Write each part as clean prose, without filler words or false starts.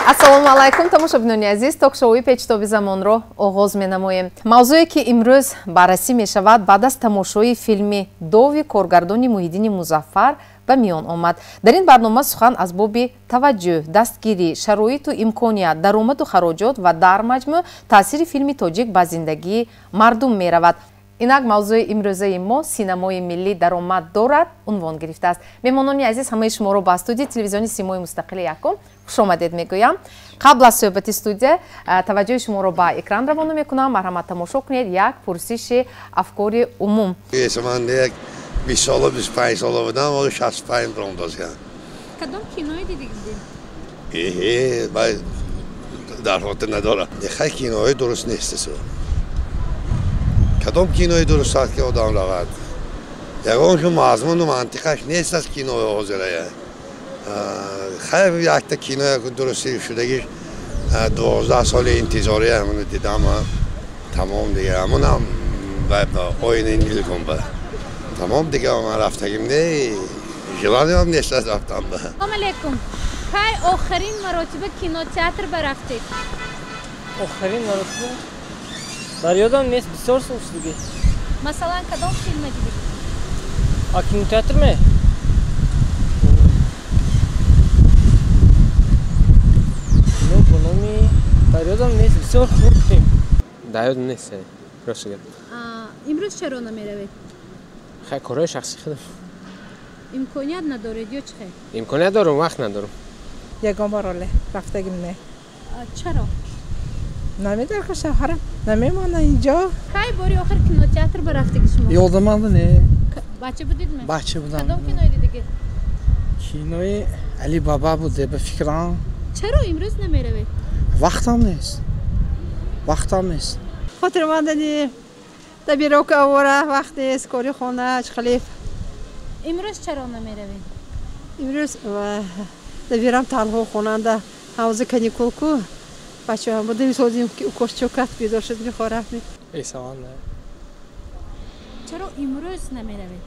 Ассалому алайкум, тамошобинони азиз, ток-шоуи Печтоби замонро оғоз менамоем. Мавзӯе ки имрӯз баррасӣ мешавад, баъд аз тамошои филми Дови коргардони Муҳиддини Музаффар ба миён омад. Дар ин барнома сухан аз боби таваҷҷӯҳ, дастгирӣ, шароиту имконият, даромаду хароҷот ва дар маҷмӯъ таъсири филми тоҷик ба зиндагии мардум меравад. Инак мавзӯи имрӯзаи мо «Синамои миллӣ даромад дорад» унвон гирифтааст. Меҳмонони азиз, ҳамаи шуморо ба студияи телевизиони Симои мустақили якум хушомадед мегӯям. Қабл аз суҳбати студия таваҷҷӯҳи шуморо ба экран равона мекунам. Марҳамат, тамошо кунед як пурсиши афкори умум. Ман як 20 сола, 25 сола будам, ҳоло 65 ромдозиям. Кадом киное дидед? Эҳе, дар хотир надорам. Хай, кинои дуруст нест. Кадом кинои дуруст аст, ки одам равад? Ягон мазмуну мантиқаш нест аз кинои ҳозирая. Хай, якта киноя дурусти шудагиш, 12 соли интизорӣ, ҳамоно дидам, тамом дига. Ҳамонам Оинаи нилгун ба тамом дига. Ман рафтагим не, желание ам нест аз рафтан ба. Салом алейкум, кай охирин маротиба кинотеатр барафтед? Охирин маротиба дар ёдам нест, бисёр сол шудиги. Масалан, кадом филма дидед? А, кинотеатр ме? Кино бо номи дар ёдам нест, бисёр хурд будем. Дар ёдам нест, рост гап. Имрӯз чаро намеравед? Хай, корҳои шахси худам. Имконият надоред ё чӣ хел? Имконият дорам, вақт надорам. Ягон бор оле рафтагим не. Чаро? Намедарка, шавҳарам намемонад инҷо. Кай бори охир кинотеатр барафтаги шумо? Ёдаманда не. Бача будидме? Бача будам. Кадом киное дидиги? Кинои Али Баба буд, ба фикрам. Чаро имрӯз намеравед? Вақтам нест, вақтам нест. Хотирмандани дабирока авора вақт нест, кори хона чхалиф. Имрӯз чаро намеравед? Имрӯз дабирам танҳо хонанда, ҳавзи каникул ку, бачаҳам будем, созим ки укошчокат бедор шуд, мехорам. Эсаван не. Чаро имрӯз намеравед?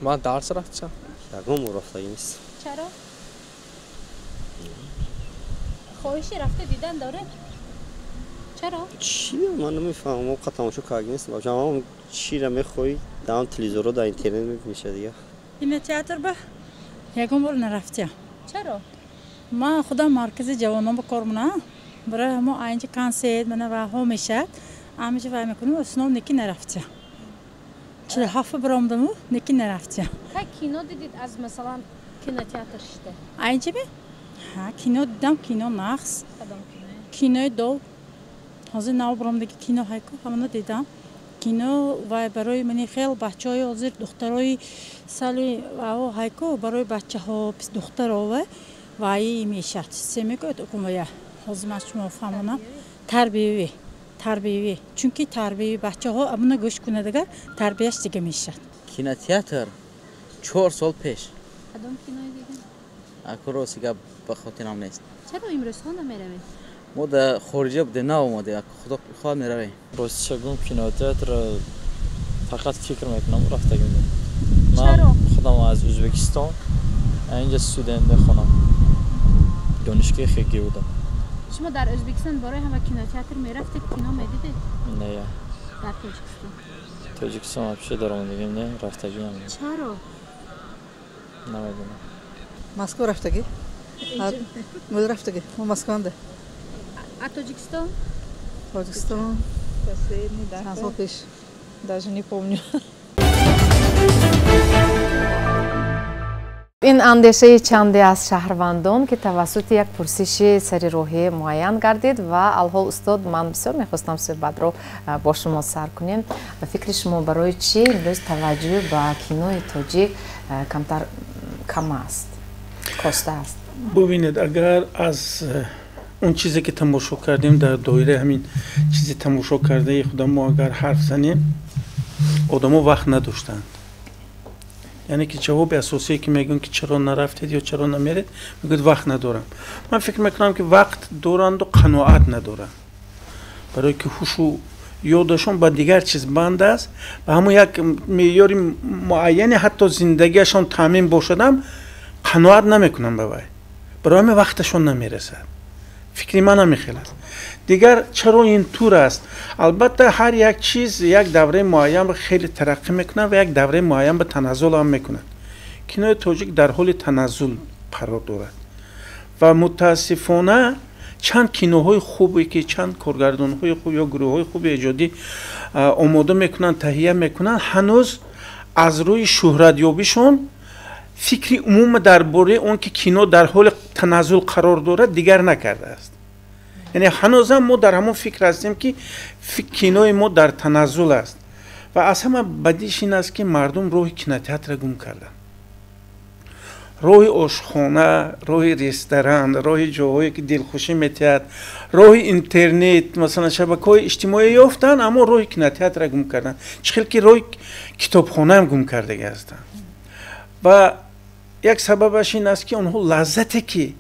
Ман дарс рафтам. Ягон бор рафтагӣ нест. Чаро? Хоҳиши рафта дидан доред? Чаро? Чи, ман намефаҳмам, мо тамошо карда нест. Бачаам, чира мехоҳӣ, дар телевизорро, дар интернет мебиниша дига. Кинотеатр ба ягон бор нарафтям. Чаро? Ман худам маркази ҷавонон ба кор мунам, барои ҳамо айнҷа консерт мана ваҳо мешавад, ҳамаҷа вай мекунем. Основ неки нарафтям, 47 биромдаму, неки нарафтям. Кай кино дидид аз, масалан, кинотеатр шида? Айнҷа ме кино дидам, кино нақс. Кадом кино? Кинои Дов, ҳозир нав биромдаги кино ҳайку, ҳамона дидам. Кино вай барои мани хел бачаҳои ҳозир, духтарои сали ао ҳайку, барои бачаҳо, духтаро вай мешавад, се мегӯяд укумая, ҳозир ман шумо фаҳмонам, тарбиявӣ, тарбиявӣ, чунки тарбиявӣ бачаҳо амона гӯш кунад, агар тарбияш дига мешавад. Кинотеатр 4 сол пеш. Кадом киное дидед? Аку, рости гап, ба хотирам нест. Чаро имрӯзҳо намеравед? Мо дар хориҷа будем, наомадем, худо хоҳад, меравем. Ростиша гум, кинотеатр фақат фикр мекунам, рафтагим. Чаро? Ман худам аз Ӯзбекистон, инҷа студент мехонам, донишгоҳи ХГУ будам. Шумо дар Ӯзбекистон барои ҳама кинотеатр мерафтед, кино медидед? Не. Дар Тоҷикистон? Тоҷикистон вообще даромадагим не, рафтагиам. Чаро? Намедонам. Москва рафтагӣ, мул рафтагӣ, мо Москванда. А Тоҷикистон? Тоҷикистон чанд сол пеш. Даже не помню. Ин андешаи чанде аз шаҳрвандон, ки тавассути як пурсиши сари роҳӣ муайян гардид. Ва алҳол, устод, ман бисёр мехостам суҳбатро бо шумо сар кунем. Ба фикри шумо, барои чӣ имрӯз таваҷҷӯҳ ба кинои тоҷик камтар кам аст, коста аст? Бубинед, агар аз он чизе ки тамошо кардем, дар доираи ҳамин чизи тамошо кардаи худамо агар ҳарф занем, одамо вақт надоштанд. Яъне ки ҷавоби асосие ки мегӯянд, ки чаро нарафтед ё чаро намеред, мегӯяд: вақт надорам. Ман фикр мекунам, ки вақт доранду қаноат надоранд, барое ки ҳушу ёдашон ба дигар чиз банд аст, ба ҳамон як меъёри муайяне ҳатто зиндагиашон таъмин бошадам, қаноат намекунанд ба вай, барои ҳамин вақташон намерасад. Фикри ман ҳамин хел аст. Дигар чаро ин тур аст? Албатта, ҳар як чиз як давраи муайян хеле тараққӣ мекунад ва як давраи муайян ба таназзул ҳам мекунад. Кинои тоҷик дар ҳоли таназзул қарор дорад ва мутаассифона чанд киноҳои хубе ки чанд коргардонҳои хуб ё гурӯҳҳои хуби эҷодӣ омода мекунанд, таҳия мекунанд, ҳанӯз аз рӯи шӯҳратёбишон фикри умума дар бораи он ки кино дар ҳоли таназзул қарор дорад, дигар накардааст. Яъне ҳанӯзам мо дар ҳамон фикр ҳастем, ки кинои мо дар таназзул аст. Ва аз ҳама бадиш ин аст, ки мардум роҳи кинотеатрро гум карданд. Роҳи ошхона, роҳи ресторан, роҳи ҷоҳое ки дилхушӣ метиҳад, роҳи интернет, масалан, шабакаҳои иҷтимоӣ ёфтанд, аммо роҳи кинотеатрро гум карданд, чӣ хел ки роҳи китобхонаам гум кардагӣ ҳастанд. Ва як сабабаш ин аст, ки онҳо лаззате ки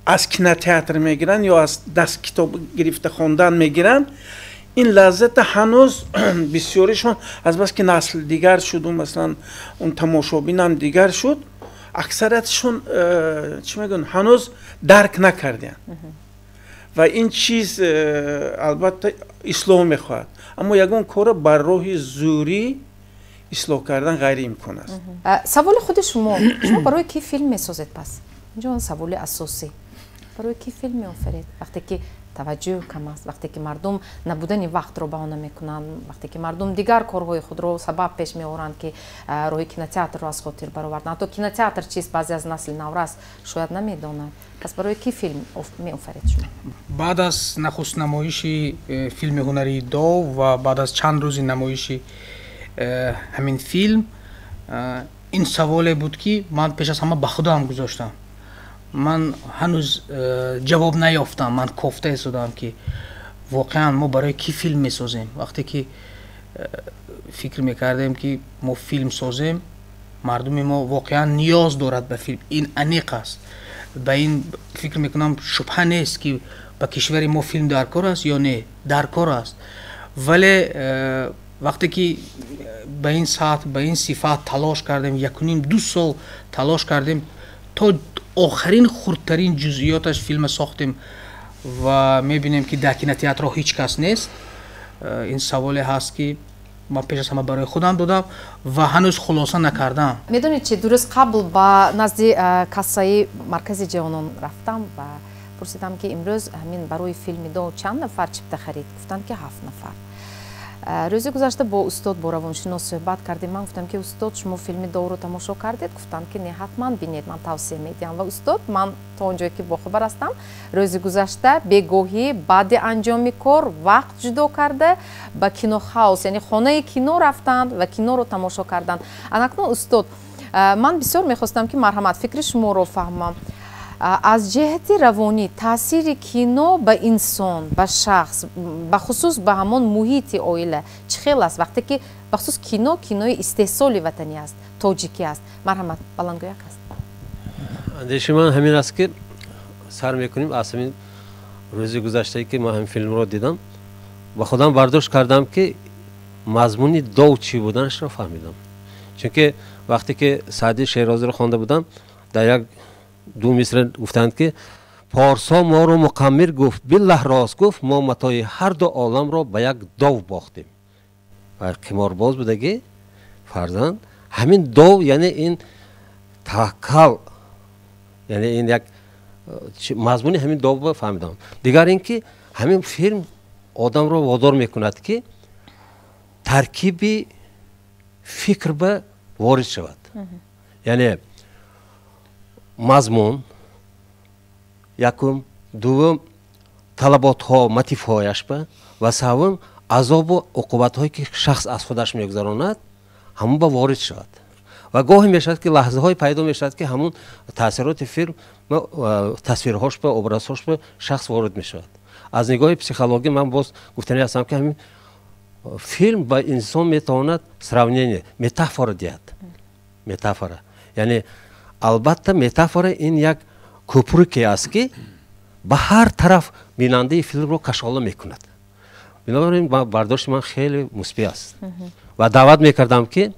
аз кинотеатр мегиранд ё аз даст китоб гирифта хондан мегиранд, ин лаззата ҳанӯз бисёришон азбаски насл дигар шуду, масалан, он тамошобинам дигар шуд, аксариятшон чӣ мегӯянд, ҳанӯз дарк накардианд. Ва ин чиз албатта ислоҳ мехоҳад, аммо ягон корро бар роҳи зӯрӣ ислоҳ кардан ғайриимкон аст. Саволи худи шумо: шумо барои кӣ филм месозед? Пас инҷо он саволи асосӣ: барои кӣ филм меофаред, вақте ки таваҷҷӯҳ кам аст, вақте ки мардум набудани вақтро баҳона мекунанд, вақте ки мардум дигар корҳои худро сабаб пеш меоранд, ки роҳи кинотеатрро аз хотир бароварданд? Ҳатто кинотеатр чист, баъзе аз насли наврас шояд намедонад. Пас барои кӣ филм меофаред шумо? Баъд аз нахуст намоиши филми ҳунарии «Дов» ва баъд аз чанд рӯзи намоиши ҳамин филм, ин саволе буд, ки ман пеш аз ҳама ба худам гузоштам. Ман ҳанӯз ҷавоб наёфтам. Ман кофта истодам, ки воқеан мо барои кӣ филм месозем. Вақте ки фикр мекардем, ки мо филм созем, мардуми мо воқеан ниёз дорад ба филм, ин аниқ аст. Ба ин фикр мекунам, шубҳа нест, ки ба кишвари мо филм дар кор аст ё не, дар кор аст. Вале вақте ки ба ин сатҳ, ба ин сифат талош кардем, 1.5-2 сол талош кардем, то охирин хурдтарин ҷузъиёташ филма сохтем ва мебинем, ки дар кинотеатрҳо ҳеҷ кас нест, ин саволе ҳаст, ки ман пеш аз ҳама барои худам додам ва ҳанӯз хулоса накардам. Медонед чи, 2 рӯз қабл ба назди кассаи маркази ҷавонон рафтам ва пурсидам, ки имрӯз ҳамин барои филми «Дов» чанд нафар чипта харид. Гуфтанд, ки ҳафт нафар. Рӯзи гузашта бо устод, бо равоншинос суҳбат кардем. Ман гуфтам, ки устод, шумо филми «Довро» тамошо кардед? Гуфтанд, ки не, ҳатман бинед, ман тавсия медиҳам. Ва устод, ман то он ҷое ки бохабар ҳастам, рӯзи гузашта бегоҳӣ баъди анҷоми кор вақт ҷудо карда ба кинохаус, яъне хонаи кино рафтанд ва киноро тамошо карданд. Анакнун, устод, ман бисёр мехостам, ки марҳамат, фикри шуморо фаҳмам: аз ҷиҳати равонӣ таъсири кино ба инсон, ба шахс, бахусус ба ҳамон муҳити оила чӣ хел аст, вақте ки бахусус кино кинои истеҳсоли ватанӣ аст, тоҷикӣ аст? Марҳамат, баландгӯяк аст. Андешаи ман ҳамин аст, ки сар мекунем аз ҳамин рӯзи гузаштае, ки ман ҳамин филмро дидам, ба худам бардошт кардам, ки мазмуни дов чӣ буданашро фаҳмидам. Чунки вақте ки Саъдии Шерозиро хонда будам, дар як ду мисра гуфтанд, ки порсо моро муқаммир гуфт, биллаҳ рост гуфт, мо матои ҳар ду оламро ба як дов бохтем. Ва қиморбоз будагӣ фарзанд ҳамин дов, яъне ин таваккал, яъне ин як мазмуни ҳамин дов фаҳмидам. Дигар ин ки ҳамин филм одамро водор мекунад, ки таркиби фикр ба ворид шавад, яъне мазмун якум, дуввум талаботҳо, мотивҳояш ба, ва севум азобу уқубатҳое, ки шахс аз худаш мегузаронад, ҳамон ба ворид шавад. Ва гоҳе мешавад, ки лаҳзаҳое пайдо мешавад, ки ҳамун таъсироти филм, тасвирҳош ба, образҳош ба шахс ворид мешавад. Аз нигоҳи психологӣ ман боз гуфтанӣ ҳастам, ки ҳамин филм ба инсон метавонад сравнение, метафора диҳад. Метафора, яъне албатта метафора ин як кӯпруке аст, ки ба ҳар тараф бинандаи филмро кашола мекунад. Бинобар ин бардошти ман хеле мусбӣ аст ва даъват мекардам, ки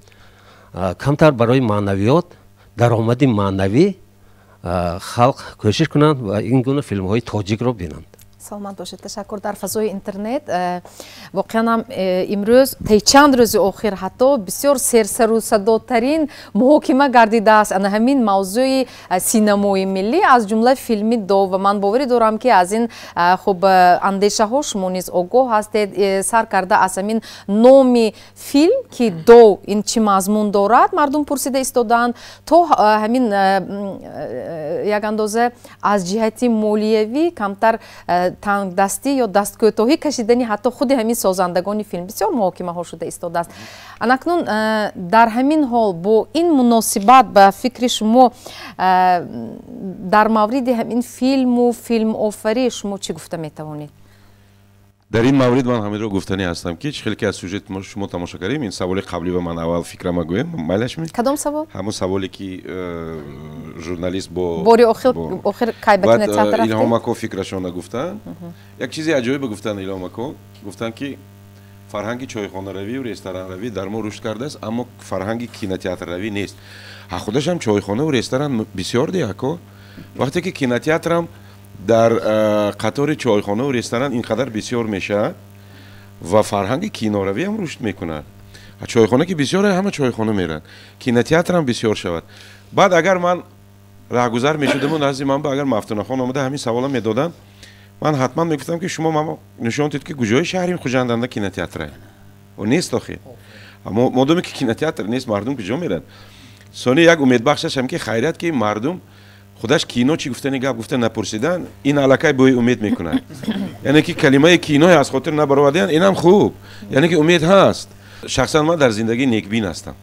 камтар барои маънавиёт, даромади маънавӣ. Халқ кӯшиш кунанд ва ин гуна филмҳои тоҷикро бинанд. Саломат бошед, ташаккур. Дар фазои интернет воқеан ҳам имрӯз таи чанд рӯзи охир ҳатто бисёр серсару садотарин муҳокима гардидааст ана ҳамин мавзӯи синамои миллӣ, аз ҷумла филми Дов, ва ман боварӣ дорам, ки аз ин хуб андешаҳо шумо низ огоҳ ҳастед. Сар карда аз ҳамин номи филм, ки Дов, ин чӣ мазмун дорад, мардум пурсида истодаанд, то ҳамин як андоза аз ҷиҳати молиявӣ камтар тангдастӣ ё дасткӯтоҳӣ кашидани ҳатто худи ҳамин созандагони филм бисёр муҳокимаҳо шуда истодааст. Анакнун дар ҳамин ҳол, бо ин муносибат, ба фикри шумо, дар мавриди ҳамин филму филмофарӣ шумо чӣ гуфта метавонед? Дар ин маврид ман ҳаминро гуфтанӣ ҳастам, ки чӣ хеле ки аз сюжет шумо тамошо кардем, ин саволи қаблӣ ба ман аввал фикрама гӯем, майлашми? Кадом савол? Ҳамон саволе ки журналист бо бори охир кай ба кинотеатр рафтед? Илҳом ако фикрашона гуфтанд. Як чизи аҷоибе гуфтанд Илҳом ако, гуфтанд, ки фарҳанги чойхонаравию ресторанравӣ дар мо рушд кардааст, аммо фарҳанги кинотеатрравӣ нест. Ҳа, худашам чойхонаву ресторан бисёр ди, ако. Вақте ки кинотеатрам дар қатори чойхонаву ресторан ин қадар бисёр мешавад ва фарҳанги киноравиам рушд мекунад. Чойхона ки бисёр, ҳама чойхона меранд, кинотеатрам бисёр шавад. Баъд агар ман раҳгузар мешудаму назди ман агар Мафтунахон омада ҳамин савола медоданд, ман ҳатман мегуфтам, ки шумо ман нишон дид, ки куҷои шаҳри Хуҷанданда кинотеатра нест. Охир модоме ки кинотеатр нест, мардум куҷо меранд? Сони як умедбахшаш ҳам ки хайрият, ки мардум худаш кино чӣ гуфтани гап гуфта напурсидан, ин аллакай бӯи умед мекунад. Яъне ки калимаи киное аз хотир набаровардиян, инам хуб, яъне ки умед ҳаст. Шахсан ман дар зиндагӣ некбин ҳастам,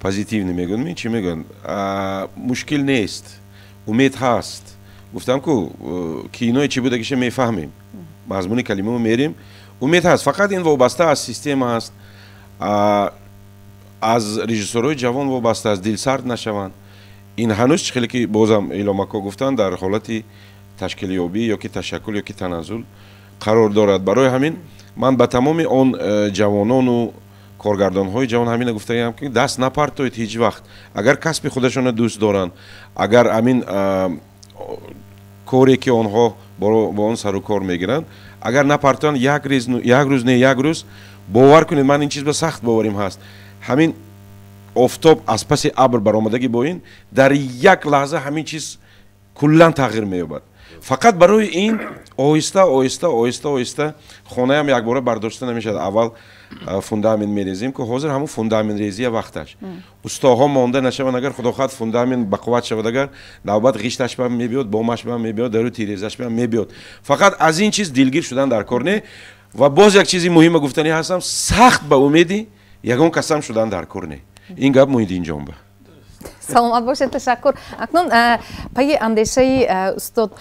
позитивный мегӯям, чӣ мегӯянд, мушкил нест, умед ҳаст. Гуфтам ку кинои чӣ будагиша мефаҳмем, мазмуни калимао мерем, умед ҳаст. Фақат ин вобаста аз система ҳаст, аз режиссёрҳои ҷавон вобаста аст, дилсард нашаванд. Ин ҳанӯз чӣ хеле ки бозам Илҳом ако гуфтанд, дар ҳолати ташкилёбӣ ё ки ташаккул ё ки таназзул қарор дорад. Барои ҳамин ман ба тамоми он ҷавонону коргардонҳои ҷавон ҳамина гуфтаам, ки даст напартоед ҳеҷ вақт. Агар касби худашонро дӯст доранд, агар ҳамин коре ки онҳо бо он сару кор мегиранд, агар напартоянд, як рӯз не, як рӯз, бовар кунед, ман ин чиз ба сахт боварим ҳаст, ҳамин офтоб аз паси абр баромадагӣ бо ин дар як лаҳза ҳамин чиз куллан тағйир меёбад. Фақат барои ин оҳиста оҳиста оҳиста оҳиста хонаям якбора бардошта намешавад. Аввал фундамент мерезем, ки ҳозир ҳамун фундамент резия вақташ, устоҳо монда нашаванд. Агар худо хоҳад, фундамент бақувват шавад, агар навбат ғишташ бам мебиёд, бомаш бам мебиёд, дару тирезаш бам мебиёд. Фақат аз ин чиз дилгир шудан дар кор не. Ва боз як чизи муҳима гуфтанӣ ҳастам: сахт ба умеди ягон касам шудан дар кор не. Ин гап Муҳиддинҷон ба. Саломат бошед, ташаккур. Акнун пайи андешаи устод,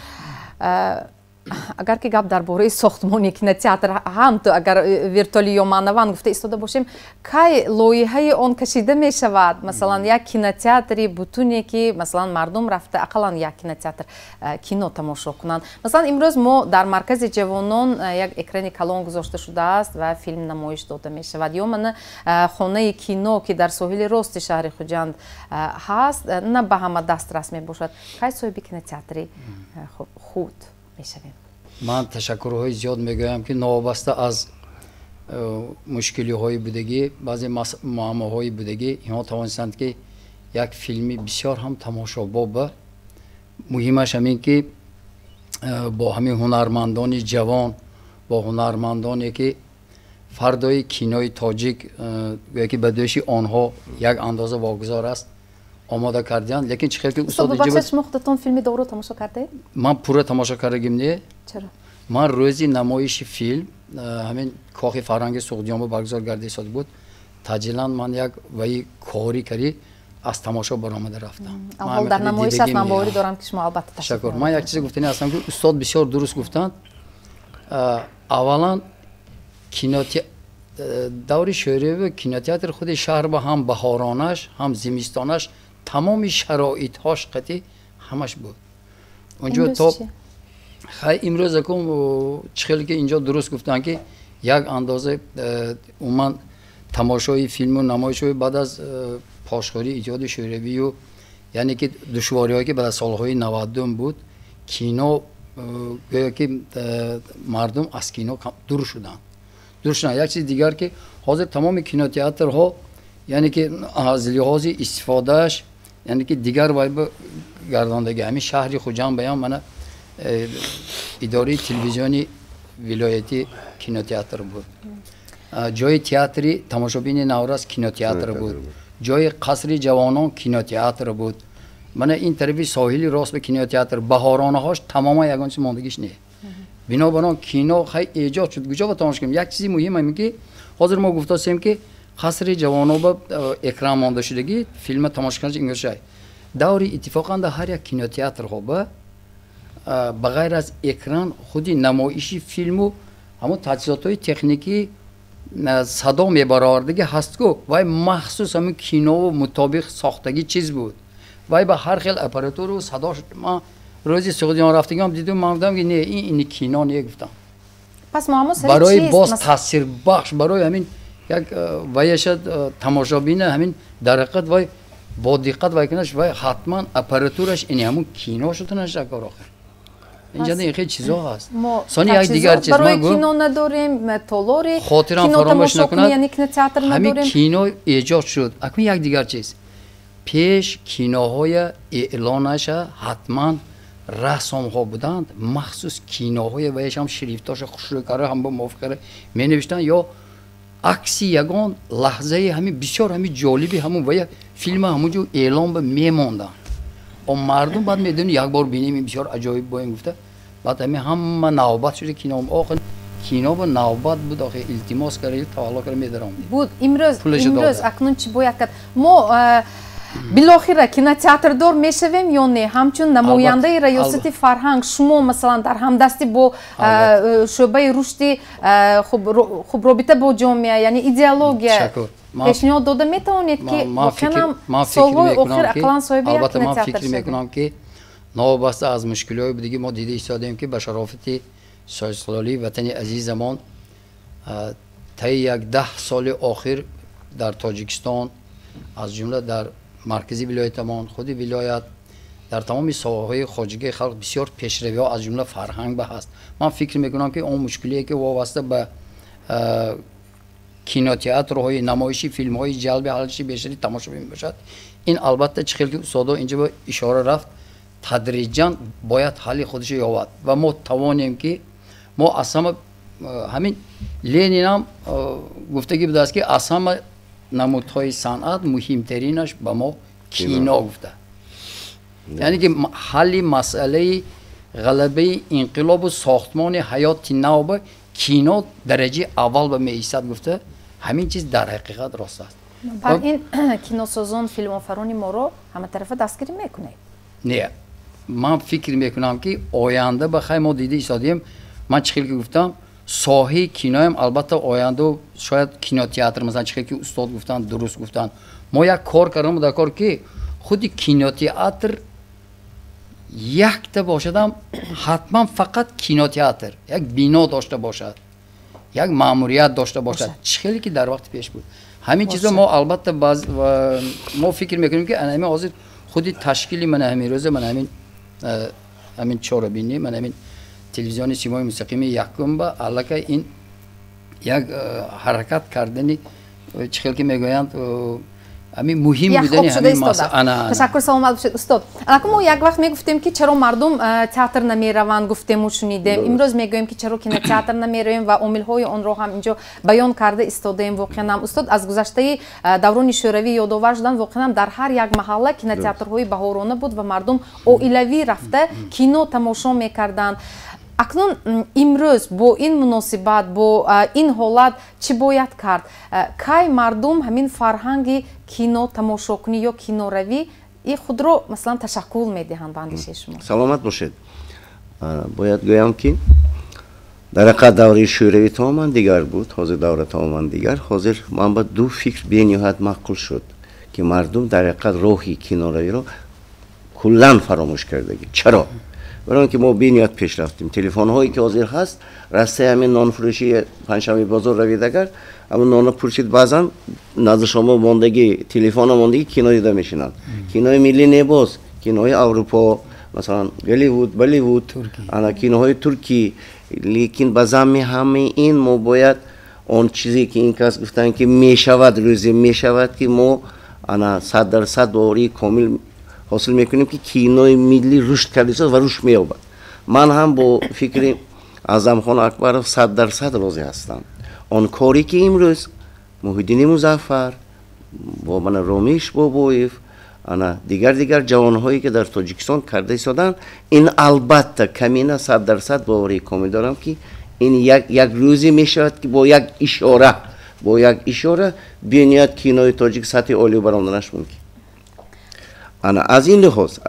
агар ки гап дар бораи сохтмони кинотеатр ҳам ту агар виртуалӣ ё маънаван гуфта истода бошем, кай лоиҳаи он кашида мешавад? Масалан, як кинотеатри бутуне, ки масалан мардум рафта ақаллан як кинотеатр кино тамошо кунанд. Масалан, имрӯз мо дар маркази ҷавонон як экрани калон гузошта шудааст ва филм намоиш дода мешавад, ё мана хонаи кино, ки дар соҳили рости шаҳри Хуҷанд ҳаст, на ба ҳама дастрас мебошад. Кай соҳиби кинотеатри худ мешавем? Ман ташаккурҳои зиёд мегӯям, ки новобаста аз мушкилиҳои будагӣ, баъзе муаммоҳои будагӣ, инҳо тавонистанд, ки як филми бисёр ҳам тамошобоба, муҳимаш ҳамин ки бо ҳамин ҳунармандони ҷавон, бо ҳунармандоне ки фардои кинои тоҷик гӯя ки ба дӯши онҳо як андоза вогузор аст, омода кардианд. Лекин чӣ хел ки устод, шумо худатон филми Довро тамошо кардаед? Ман пурра тамошо кардагим не. Чаро? Ман рӯзи намоиши филм ҳамин Кохи фарҳанги Суғдиёнба баргузор гарда истода буд, таҷилан ман як ваи корӣ карӣ аз тамошо баромада рафтам. Ҳол дар намоиш аст, ман боварӣ дорам, ки шумо албатта. Ташаккур. Ман як чизе гуфтанӣ ҳастам, ки устод бисёр дуруст гуфтанд. Аввалан, даври шӯравӣ кинотеатр худи шаҳр ба ҳам баҳоронаш, ҳам зимистонаш тамоми шароитҳош қатӣ ҳамаш буд онҷо. То хай имрӯз акум чӣ хеле ки инҷо дуруст гуфтанд, ки як андоза умуман тамошои филму намоишҳои баъд аз пошхӯрии Иттиҳоди Шӯравию Яъне ки душвориҳое ки баъд аз солҳои 90 буд, кино гӯё ки мардум аз кино дур шуданд. Дур шуданд. Як чизи дигар ки ҳозир тамоми кинотеатрҳо, яъне ки аз лиҳози истифодааш, яъне ки дигар вай ба гардондагӣ. Ҳамин шаҳри Хуҷанд баям мана идораи телевизиони вилоятӣ кинотеатр буд. Ҷои театри тамошобини наврас кинотеатр буд. Ҷои қасри ҷавонон кинотеатр буд. Мана ин тарафи соҳили рост ба кинотеатр, баҳоронаҳош тамоман ягон чиз мондагиш не. Бинобар он кино хай эҷод шуд. Куҷо ба тамошо кунем? Як чизи муҳим ҳамин ки ҳозир мо гуфтасем ки қасри ҷавонон ба экран монда шудагӣ, филма тамошо кардани ингӯшай. Даври иттифоқан дар ҳар як кинотеатрҳо ба ғайр аз экран худи намоиши филму ҳамон таҷҳизотҳои техникӣ садо мебаровардагӣ ҳаст ку, вай махсус ҳамин кинову мутобиқ сохтагӣ чиз буд. Вай ба ҳар хел аппаратуру садош. Ман рӯзи Суғдиён рафтагиам дидум, ман гуфтам ки не, ин кино не гуфтам. Пас муаммо сари барои чист? Боз таъсирбахш барои ҳамин як ваяша тамошобина ҳамин дар ҳақиқат вай бо диққат вай кунаш, вай ҳатман аппаратураш ин ҳамун кино шуданаш дар охир. Инҷа ин хеле чизо ҳаст. Сони як дигар чиз барои кино надорем, толори хотирам кино фаромӯш тамошо накунад. кунӣ, яъне кинотеатр ҳамин надорем. кино эҷод шуд. Акнун як дигар чиз. Пеш киноҳоя эълонаша ҳатман расомҳо буданд, махсус киноҳоя ваяшам шрифтоша хушрӯй карда, ҳам бо мувофиқ карда менавиштанд ё акси ягон лаҳзаи ҳамин бисёр ҳамин ҷолиби ҳамун вая филма ҳамун ҷо эълон ба мемонданд. О мардум баъд медонӣ як бор бинем ин бисёр аҷоиб боем гуфта, баъд ҳамин ҳама навбат шуда кино. Охир кино ба навбат буд, охир илтимос карда, тавалло карда медаромдем. Буд имрӯз, Пулашо имрӯз дода. Акнун чӣ бояд кард? Мо билохира кинотеатрдор мешавем ё не? Ҳамчун намояндаи раёсати фарҳанг шумо масалан дар ҳамдастӣ бо шӯъбаи рушди хуб робита бо ҷомеа, яъне идеология пешниҳод дода метавонед ки воқеан ҳам солҳои охир ақаллан соҳиби як албатта ман кинотеатр фикр шавем? мекунам ки новобаста аз мушкилиҳои будагӣ мо дида истодаем ки ба шарофати соҳибистиқлолии ватани азизамон таи як 10 соли охир дар Тоҷикистон, аз ҷумла дар маркази вилоятамон, худи вилоят, дар тамоми соҳаҳои хоҷагии халқ бисёр пешравиҳо аз ҷумла фарҳанг ба ҳаст. Ман фикр мекунам ки он мушкилие ки вобаста ба кинотеатрҳои намоиши филмҳои ҷалби ҳалши бештари тамошобин мебошад, ин албатта чӣ хел ки устодо инҷа ба ишора рафт, тадриҷан бояд ҳалли худашо ёбад ва мо тавонем ки мо аз ҳама ҳамин Ленинам гуфтагӣ будааст ки аз ҳама намудҳои санъат муҳимтаринаш ба мо кино гуфта. Яъне ки ҳалли масъалаи ғалабаи инқилобу сохтмони ҳаёти нав ба кино дараҷаи аввал ба меистад гуфта, ҳамин чиз дар ҳақиқат рост аст. Бар ин киносозон, филмофарони моро ҳаматарафа дастгирӣ мекунед? Не, ман фикр мекунам ки оянда ба хай мо дида истодем. Ман чӣ хел ки гуфтам, соҳаи киноям албатта оянда шояд кинотеатр, масалан чӣ хел ки устод гуфтанд, дуруст гуфтанд. Мо як кор кардам дар кор ки худи кинотеатр якта бошадам, ҳатман фақат кинотеатр як бино дошта бошад, як маъмурият дошта бошад, чӣ хеле ки дар вақти пеш буд. Ҳамин чизо мо албатта мо фикр мекунем ки ана ҳамин ҳозир худи ташкили мана ҳамин рӯза, мана ҳамин чорабинӣ, мана ҳамин телевизиони симои мустақими якум ба аллакай ин як ҳаракат кардани, чӣ хел ки мегӯянд, ҳамин муҳим будани ҳамин масъала. Ташаккур, саломат бошед устод. Аллакай мо як вақт мегуфтем ки чаро мардум театр намераванд, гуфтему шунидем. Имрӯз мегӯем ки чаро кинотеатр намеравем ва омилҳои онро ҳам инҷо баён карда истодаем. Воқеан ҳам устод аз гузаштаи даврони шӯравӣ ёдовар шуданд. Воқеан ҳам дар ҳар як маҳалла кинотеатрҳои баҳорона буд ва мардум оилавӣ рафта кино тамошо мекарданд. Акнун имрӯз бо ин муносибат, бо ин ҳолат чӣ бояд кард? Кай мардум ҳамин фарҳанги кино тамошокунӣ ё киноравӣ и худро масалан ташаккул медиҳанд ба андешаи шумо? Саломат бошед. Бояд гӯям ки дар ҳақиқат давраи шӯравӣ тамоман дигар буд, ҳозир давра тамоман дигар. Ҳозир ман ба ду фикр бениҳоят маъқул шуд ки мардум дар ҳақиқат роҳи киноравиро куллан фаромӯш кардагӣ. Чаро? Барои он ки мо бениҳоят пеш рафтем. Телефонҳое ки ҳозир ҳаст, растаи ҳамин нонфурӯшии панҷшанбе бозор равид, агар ҳамон нона пурсид, баъзан назди шумо мондагӣ, телефона мондагӣ, кино дида мешинанд. Кинои миллӣ не, боз кинои Аврупо, масалан Голливуд, Болливуд, ана киноҳои туркӣ. Лекин ба замми ҳамаи ин мо бояд он чизе ки ин кас гуфтанд, ки мешавад, рӯзе мешавад, ки мо ана 100% боварии комил ҳосил мекунем, ки кинои миллӣ рушд кардааст ва рушд меёбад. Ман ҳам бо фикри Аъзамхон Акбаров 100% розӣ ҳастам. Он коре ки имрӯз Муҳиддини Музаффар бо мана Ромиш Бобоев, ана дигар ҷавонҳое ки дар Тоҷикистон карда истоданд, ин албатта камина 100% боварии комил дорам, ки ин як рӯзе мешавад, ки бо як ишора бениҳоят кинои тоҷик сатҳи олӣ баромаданаш мумкин. Ана аз ин лиҳоз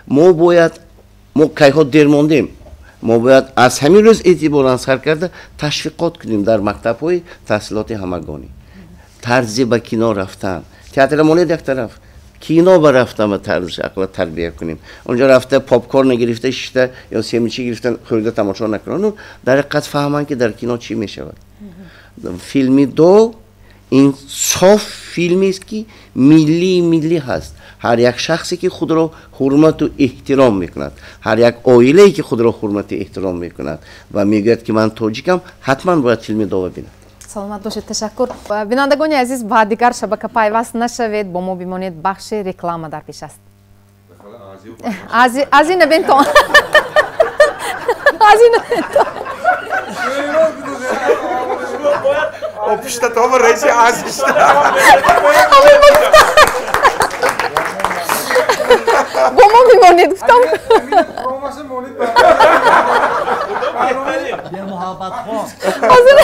мо бояд, мо кайҳо дер мондем, мо бояд аз ҳамин рӯз эътиборан сар карда ташвиқот кунем дар мактабҳои таҳсилоти ҳамагонӣ тарзи ба кино рафтан. Театра монед як тараф, кино ба рафтан ва тарзи ақла тарбия кунем. Онҷо рафта попкорн гирифта шишта ё семечки гирифта хӯрда тамошо накунанд, дар ҳақиқат фаҳманд, ки дар кино чӣ мешавад. Филми «Дов» ин соф филмест, ки миллии миллӣ ҳаст. Ҳар як шахсе ки худро ҳурмату эҳтиром мекунад, ҳар як оилае ки худро ҳурмату эҳтиром мекунад ва мегӯяд, ки ман тоҷикам, ҳатман бояд филми «Дова» бинад. Саломат бошед, ташаккур. Бинандагони азиз, ба дигар шабака пайваст нашавед, бо мо бимонед, бахши реклама дар пеш аст. Аз ина бентон, аз ина бентон. Пишта то раиси азишта. Бо мо бимонед, гуфтам. Муҳаббатхон,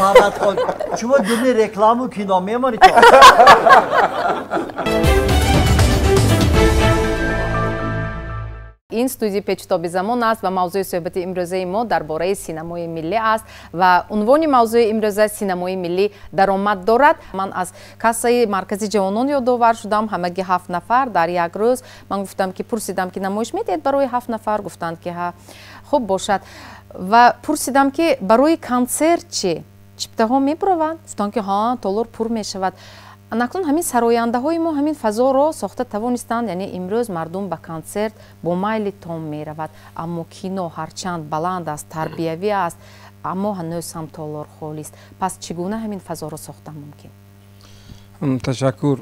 Муҳаббатхон, шумо думи рекламу кино мемонед. Ин студияи Печутоби замон аст ва мавзӯи суҳбати имрӯзаи мо дар бораи синамои миллӣ аст ва унвони мавзӯи имрӯза: «Синамои миллӣ даромад дорад?». Ман аз кассаи маркази ҷавонон ёдовар шудам. Ҳамагӣ ҳафт нафар дар як рӯз. Ман гуфтам, ки пурсидам, ки намоиш медиҳед барои ҳафт нафар? Гуфтанд, ки ҳа, хуб бошад. Ва пурсидам, ки барои консерт чӣ, чиптаҳо мебураванд? Гуфтанд, ки ҳа, толор пур мешавад. Акнун ҳамин сарояндаҳои мо ҳамин фазоро сохта тавонистанд, яъне имрӯз мардум ба консерт бо майли том меравад, аммо кино ҳарчанд баланд аст, тарбиявӣ аст, аммо ҳанӯз ҳам толор холист. Пас чӣ гуна ҳамин фазоро сохтан мумкин? Ташаккур.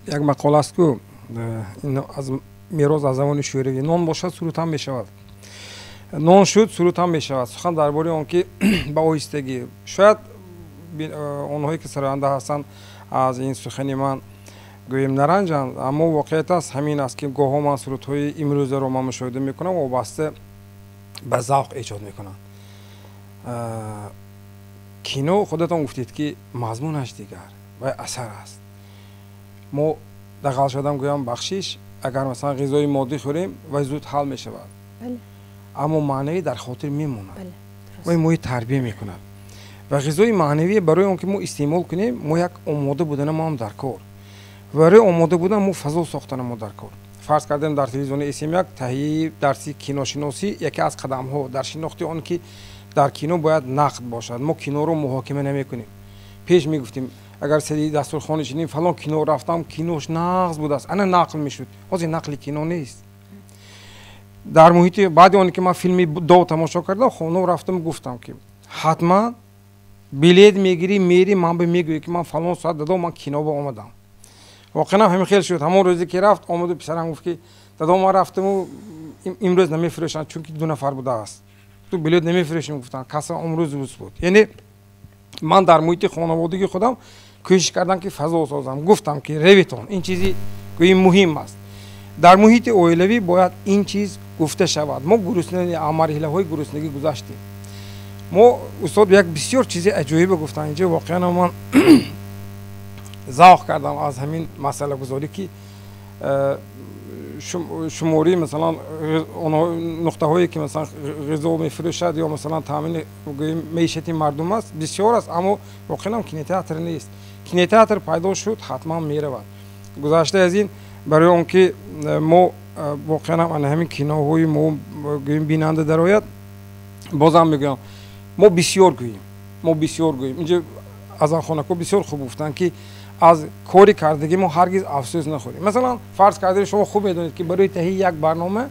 Як мақол аст ку, аз мерос, аз замони шӯравӣ: нон бошад, суруд ҳам мешавад, нон шуд, суруд ҳам мешавад. Сухан дар бораи он ки ба оҳистагӣ шояд онҳое ки сароянда ҳастанд, аз ин сухани ман гӯем наранҷанд, аммо воқеият аст ҳамин аст, ки гоҳҳо ман сурудҳои имрӯзаро ман мушоҳида мекунам, вобаста ба завқ эҷод мекунанд. Кино, худатон гуфтед, ки мазмунаш дигар ва асар аст. Мо дағал шудам гӯям, бахшиш, агар масалан ғизои моддӣ хӯрем, вай зуд ҳал мешавад, аммо маънавӣ дар хотир мемонад, вай моҳи тарбия мекунад. Ва ғизои маънавӣ барои он ки мо истеъмол кунем, мо як омода будана мо ҳам дар кор. Барои омода будан мо фазо сохтана мо дар кор. Фарз кардем, дар телевизиони СМ1 таҳияи дарси киношиносӣ яке аз қадамҳо дар шинохти он ки дар кино бояд нақд бошад. Мо киноро муҳокима намекунем. Пеш мегуфтем, агар сари дастурхон нишинем, фалон кино рафтам, кинош нағз будааст, ана нақл мешуд. Ҳозир нақли кино нест дар муҳити. Баъди оне ки ман филми «Дов» тамошо кардам, хона рафтам, гуфтам, ки ҳатман билет мегирӣ, мери, ман ба мегӯӣ, ки ман фалон соат, дадо, ман кино ба омадам. Воқеан ҳамин хел шуд. Ҳамон рӯзе ки рафт, омаду писарам гуфт, ки дадо, ман рафтаму имрӯз намефурӯшанд, чунки ду нафар будааст, ту билет намефурӯшем, гуфтанд, касса омрӯз рӯз буд. Яъне ман дар муҳити хонаводагии худам кӯшиш кардам, ки фазо созам. Гуфтам, ки ревитон, ин чизи гӯи муҳим аст. Дар муҳити оилавӣ бояд ин чиз гуфта шавад. Мо гурусна, марҳилаҳои гуруснагӣ гузаштем. Мо устод як бисёр чизи аҷоибе гуфтанд инҷо. Воқеан ман завқ кардам аз ҳамин масъалагузорӣ, ки шумории масалан нуқтаҳое ки масалан ғизо мефурӯшад ё масалан таъмини гӯем маишати мардум аст, бисёр аст, аммо воқеан кинотеатр нест. Кинотеатр пайдо шуд, ҳатман меравад. Гузашта аз ин, барои он ки мо воқеан ана ҳамин киноҳои мо гӯем бинанда дарояд. Бозам мегӯям, мо бисёр гӯем, мо бисёр гӯем. Инҷо Азанхонако бисёр хуб гуфтанд, ки аз кори кардагӣ мо ҳаргиз афсӯс нахӯрем. Масалан, фарз кардаем, шумо хуб медонед, ки барои таҳияи як барнома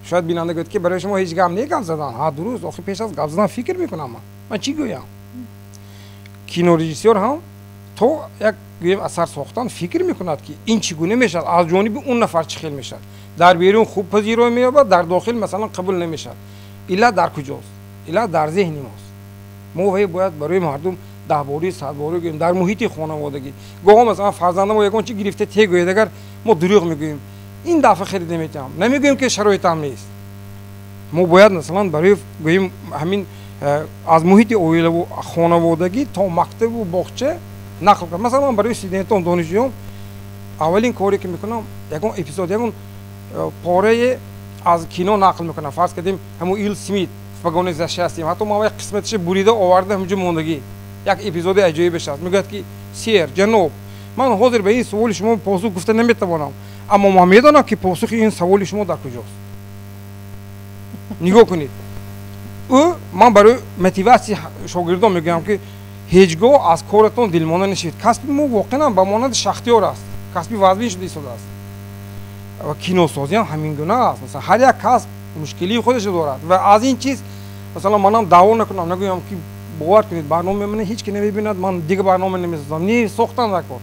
шояд бинанда гӯяд, ки барои шумо ҳеҷ гап не гап задан. Ҳа, дуруст, охир пеш аз гап задан фикр мекунам, ман чӣ гӯям. Кинорежиссёр ҳам то як гӯем асар сохтан фикр мекунад, ки ин чӣ гуна мешавад, аз ҷониби он нафар чӣ хел мешавад. Дар берун хуб пазироӣ меёбад, дар дохил масалан қабул намешавад. Иллат дар куҷост? Иллат дар зеҳни мост. Мо вай бояд барои мардум даҳборӣ, садборӣ гӯем, дар муҳити хонаводагӣ. Гоҳо масалан фарзанда мо ягон чи гирифта те гӯяд, агар мо дурӯғ мегӯем, ин дафъа харид наметиҳам, намегӯем, ки шароитам нест. Мо бояд масалан барои гӯем ҳамин аз муҳити оилаву хонаводагӣ то мактабу боғча нақл кард. Масалан, ман барои студентон, донишҷӯён аввалин коре ки мекунам, ягон эпизод, ягон порае аз кино нақл мекунам. Фарз кардем, ҳамун Уилл Смит в погоне за счастьем, ҳатто ман як қисматиша бурида оварда, ҳамунҷо мондагӣ, як эпизоди аҷоибеш аст. Мегӯяд, ки сэр, ҷаноб, ман ҳозир ба ин суоли шумо посух гуфта наметавонам, аммо ман медонам, ки посухи ин саволи шумо дар куҷост. Нигоҳ кунед, ӯ ман барои мотиватсияи шогирдон мегӯям, ки ҳеҷ гоҳ аз коратон дилмонда нашавед. Касби мо воқеан ба монанди шахтиёр аст, касби вазмин шуда истодааст ва киносозӣ ҳам ҳамин гуна аст. Масалан, ҳар як касб мушкилии худашро дорад ва аз ин чиз масалан манам даъво накунам, нагӯям, ки бовар кунед, барномаи мана ҳеҷ ки намебинад, ман дигар барнома намесозам. Не, сохтан дар кор.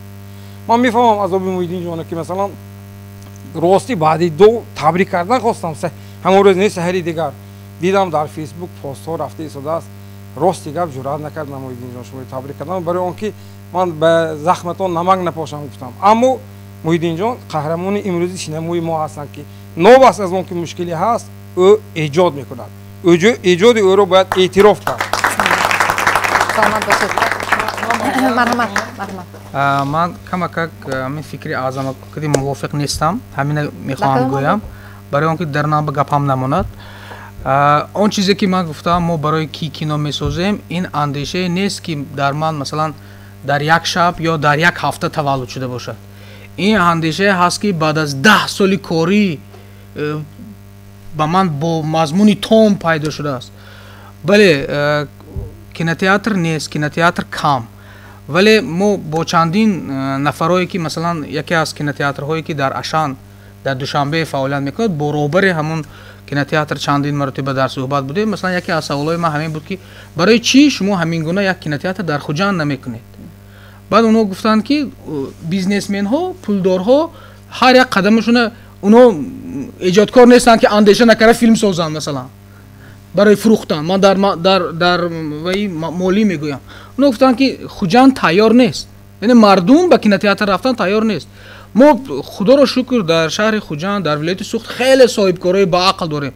Ман мефаҳмам азоби Муҳиддин ҷона, ки масалан ростӣ баъди ду табрик кардан хостам, ҳамон рӯз не, саҳари дигар дидам, дар Фейсбук постҳо рафта истодааст. Рости гап, ҷуръат накардам Муҳиддин ҷон шуморо табрик кардам, барои он ки ман ба захматон намак напошам гуфтам. Аммо Муҳиддин ҷон қаҳрамони имрӯзи синамои мо ҳастанд, ки новаст аз он ки мушкиле ҳаст, ӯ эҷод мекунад. Эҷоди ӯро бояд эътироф кард. Саломат бошед, марҳамат, марҳамат. Ман камакак ҳамин фикри Аъзамакади мувофиқ нестам. Ҳамина мехоҳам гӯям, барои он ки дар наба гапам намонад. Он чизе ки ман гуфтам, мо барои ки кино месозем, ин андешае нест, ки дар ман масалан дар як шаб ё дар як ҳафта таваллуд шуда бошад. Ин андешае ҳаст, ки баъд аз 10 соли корӣ ба ман бо мазмуни том пайдо шудааст. Бале, кинотеатр нест, кинотеатр кам, вале мо бо чандин нафарое ки масалан яке аз кинотеатрҳое ки дар Ашан, дар Душанбе фаъолият мекунад, бо роҳбари ҳамун кинотеатр чандин маротиба дар суҳбат будем. Масалан, яке аз саволҳои ман ҳамин буд, ки барои чӣ шумо ҳамин гуна як кинотеатр дар Хуҷанд намекунед? Баъд онҳо гуфтанд, ки бизнесменҳо, пулдорҳо ҳар як қадамашона, онҳо эҷодкор нестанд, ки андеша накарда филм созанд, масалан барои фурӯхтан. Ман дар ваи молӣ мегӯям. Онҳо гуфтанд, ки Хуҷанд тайёр нест, яъне мардум ба кинотеатр рафтан тайёр нест. Мо, худоро шукр, дар шаҳри Хуҷанд, дар вилояти Суғд хеле соҳибкорои баақл дорем.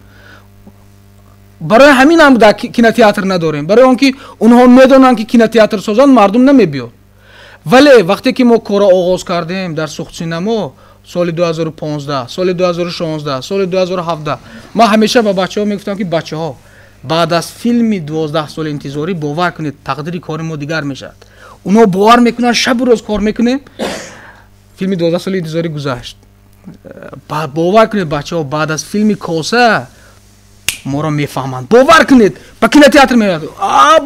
Барои ҳамин ҳам дар кинотеатр надорем, барои он ки онҳо медонанд, ки кинотеатр созанд, мардум намебиёд. Вале вақте ки мо корро оғоз кардем дар Суғдсинамо соли 2015, соли 2016, соли 2017, ман ҳамеша ба бачаҳо мегуфтам, ки бачаҳо, баъд аз филми 12 соли интизорӣ, бовар кунед, тақдири кори мо дигар мешавад. Онҳо бовар мекунанд, шабу рӯз кор мекунем. Филми 12 соли интизорӣ гузашт. Бовар кунед, бачаҳо, баъд аз филми Коса моро мефаҳманд. Бовар кунед, ба кинотеатр меояд.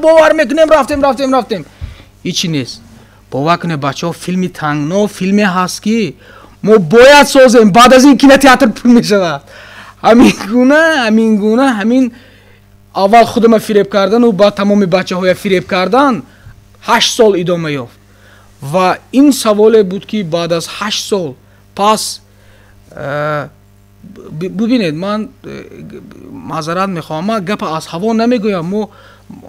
Бовар мекунем, рафтем, рафтем, рафтем, ҳичи нест. Бовар кунед, бачаҳо, филми Тангно филме ҳаст, ки мо бояд созем, баъд аз ин кинотеатр пур мешавад. Ҳамин гуна, ҳамин гуна, ҳамин аввал худама фиреб кардану баъд тамоми бачаҳоя фиреб кардан 8 сол идома ёфт. Ва ин саволе буд, ки баъд аз 8 сол пас бубинед, ман маъзарат мехоҳам, ман гапа аз ҳаво намегӯям. Мо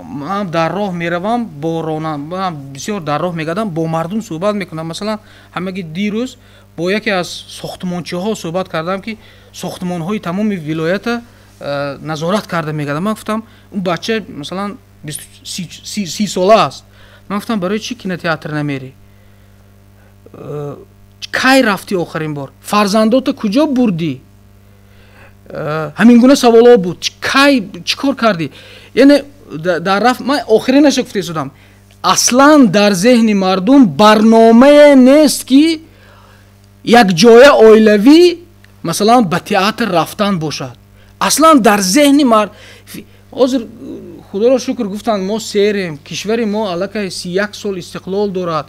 ман дар роҳ меравам, бо ронан бисёр дар роҳ мегардам, бо мардум суҳбат мекунам. Масалан, ҳамаги дирӯз бо яке аз сохтмончиҳо суҳбат кардам, ки сохтмонҳои тамоми вилоята назорат карда мегардам. Ман гуфтам, он бача масалан 30 сола аст, ман гуфтам, барои чӣ кинотеатр намерӣ? Кай рафтӣ охирин бор? Фарзандота куҷо бурдӣ? Ҳамин гуна саволҳо буд. Кай чӣ кор кардӣ? Яъне дар рафт ман охиринаша гуфта истодам. Аслан дар зеҳни мардум барномае нест, ки якҷоя оилавӣ масалан ба театр рафтан бошад. Аслан дар зеҳни мард ҳозир, худоро шукр, гуфтанд, мо серем, кишвари мо аллакай 31 сол истиқлол дорад,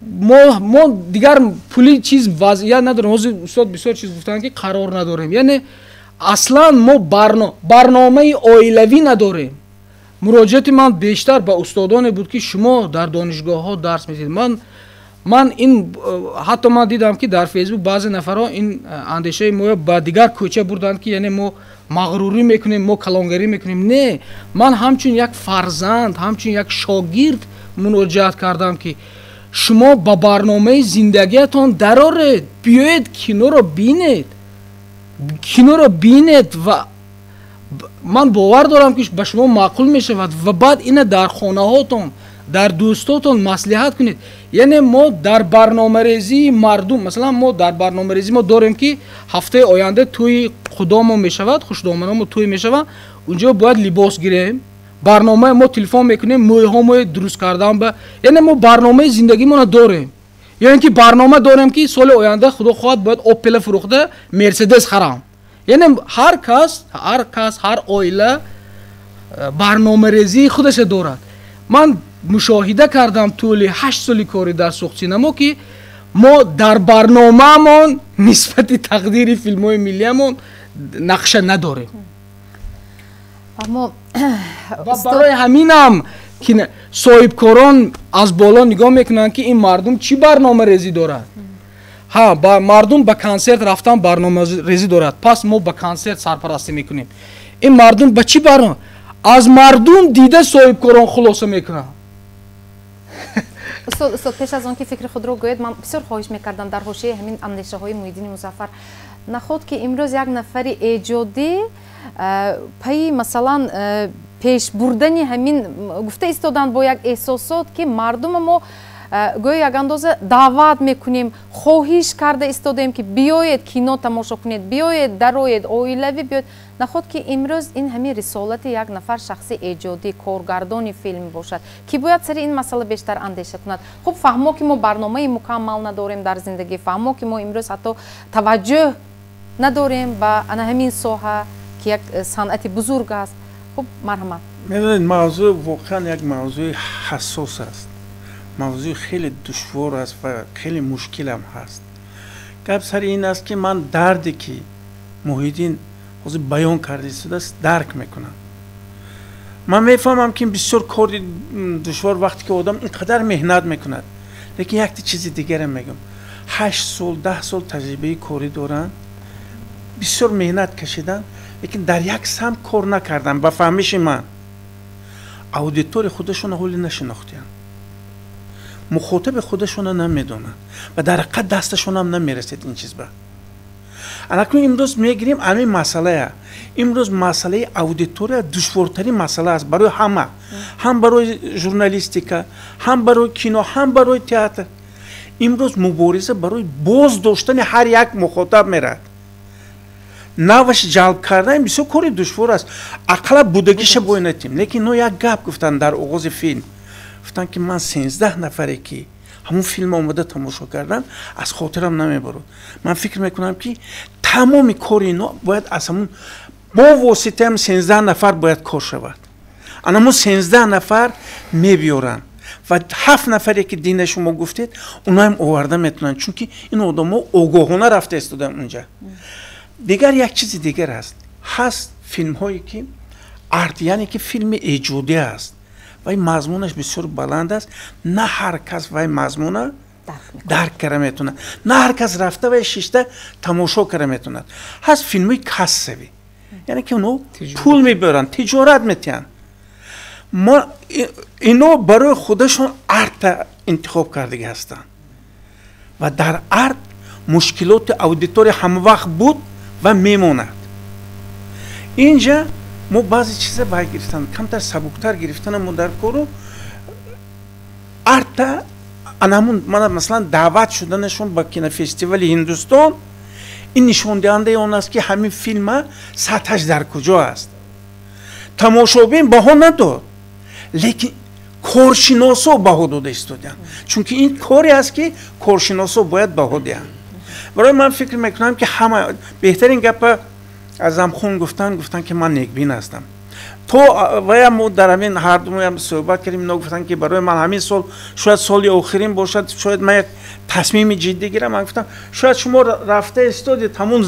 мо дигар пули чиз вазъият надорем. Ҳозир устод бисёр чиз гуфтанд, ки қарор надорем, яъне аслан мо барномаи оилавӣ надорем. Муроҷиати ман бештар ба устодоне буд, ки шумо дар донишгоҳҳо дарс медиҳед. Ман ин ҳатто ман дидам, ки дар Фейсбук баъзе нафарҳо ин андешаи моро ба дигар кӯча бурданд, ки яъне мо мағрурӣ мекунем, мо калонгарӣ мекунем. Не, ман ҳамчун як фарзанд, ҳамчун як шогирд муроҷиат кардам, ки шумо ба барномаи зиндагиятон дароред, биёед киноро бинед, киноро бинед, ва ман бовар дорам, ки ба шумо маъқул мешавад, ва баъд ина дар хонаҳотон, дар дӯстотон маслиҳат кунед. Яъне мо дар барномарезии мардум, масалан, мо дар барномарезӣ мо дорем, ки ҳафтаи оянда тӯи худомо мешавад, хушдоманомо тӯй мешавад, унҷо бояд либос гирем, барномаи мо телефон мекунем, мӯйҳомо дуруст кардан ба, яъне мо барномаи зиндагимона дорем. Ё ин ки барнома дорем, ки соли оянда, худо хоҳад, бояд Опела фурӯхта Мерседес харам. Яъне ҳар кас, ҳар оила барномарезии худаша дорад. Ман мушоҳида кардам тӯли 8 соли кори дар Суғдсинамо, ки мо дар барномаамон нисбати тақдири филмҳои миллиамон нақша надорем. Аммо Ва барои ҳаминам ки соҳибкорон аз боло нигоҳ мекунанд, ки ин мардум чӣ барномарезӣ дорад. Ҳа, ба мардум ба консерт рафтан барномарезӣ дорад, пас мо ба консерт сарпарастӣ мекунем. Ин мардум ба чӣ барнома, аз мардум дида соҳибкорон хулоса мекунанд. Устод, пеш аз он ки фикри худро гӯед, ман бисёр хоҳиш мекардам дар ҳошияи ҳамин андешаҳои Муҳиддини Музаффар, наход ки имрӯз як нафари эҷодӣ пайи, масалан, пеш бурдани ҳамин гуфта истоданд бо як эҳсосот, ки мардума мо гӯё як андоза даъват мекунем, хоҳиш карда истодаем, ки биёед кино тамошо кунед, биёед, дароед, оилавӣ биёед. Наход ки имрӯз ин ҳамин рисолати як нафар шахси эҷодӣ, коргардони филм бошад, ки бояд сари ин масъала бештар андеша кунад. Хуб, фаҳмо, ки мо барномаи мукаммал надорем дар зиндагӣ, фаҳмо, ки мо имрӯз ҳатто таваҷҷӯҳ надорем ба ана ҳамин соҳа, ки як санъати бузург аст. Хуб, марҳамат. Медонед, мавзӯъ воқеан як мавзӯи ҳассос аст, мавзӯи хеле душвор аст ва хеле мушкилам ҳаст. Гап сари ин аст, ки ман дарде, ки Муҳиддин ҳозир баён карда истодааст, дарк мекунам. Ман мефаҳмам, ки ин бисёр кори душвор, вақте ки одам ин қадар меҳнат мекунад. Лекин якте чизи дигарам мегӯям: 8 сол, 10 сол таҷрибаи корӣ доранд, бисёр меҳнат кашиданд, лекин дар як самт кор накарданд. Ба фаҳмиши ман, аудитория худашонро ҳоле нашинохтиянд, мухотаби худашонро намедонанд ва дар ҳақиқат дасташонам намерасед ин чиз ба. Анакун имрӯз мегирем ҳамин масъалая. Имрӯз масъалаи аудитория душвортарин масъала аст барои ҳама, ҳам барои журналистика, ҳам барои кино, ҳам барои театр. Имрӯз мубориза барои боз доштани ҳар як мухотаб меравад. Наваш ҷалб кардан бисёр кори душвор аст, ақалла будагиша бояд натим. Лекин ино як гап гуфтанд дар оғози филм, гуфтанд, ки ман 13 нафаре, ки ҳамун филм омода тамошо кардан, аз хотирам намебарод. Ман фикр мекунам, ки тамоми кори ино бояд аз ҳамун бо воситаи 13 нафар бояд кор шавад. Анамун 13 нафар мебиёранд ва ҳафт нафаре, ки дина шумо гуфтед, оноам оварда метавонанд, чунки ин одамо огоҳона рафта истодаанд унҷа. Дигар як чизи дигар аст: ҳаст филмҳое, ки арт, яъне ки филми эҷодӣ аст, вай мазмунаш бисёр баланд аст. На ҳар кас вай мазмуна дарк карда метавонад, на ҳар кас рафта вай шишта тамошо карда метавонад. Ҳаст филмҳои кассовӣ, яъне ки онҳо пул мебаранд, тиҷорат метиҳанд. Мо ино барои худашон арта интихоб кардагӣ ҳастанд ва дар арт мушкилоти аудитория ҳамавақт буд ва мемонад. Инҷа мо баъзе чиза бай гирифтан, камтар сабуктар гирифтана мо дар кору арта. Анамун мана, масалан, даъват шуданашон ба кинофестивали Ҳиндустон, ин нишондиҳандаи он аст, ки ҳамин филма сатҳаш дар куҷо аст. Тамошобин баҳо надод, лекин коршиносо баҳо дода истодианд, чунки ин коре аст, ки коршиносо бояд баҳо диҳанд. Барои ман фикр мекунам, ки ҳама беҳтарин гапа Азамхон гуфтанд, ки ман некбин ҳастам. То вая мо дар ҳамин ҳардумоям суҳбат кардем, ино гуфтанд, ки барои ман ҳамин сол шояд соли охирин бошад, шояд ман як тасмими ҷиддӣ гирам. Ман гуфтам, шояд шумо рафта истодед ҳамун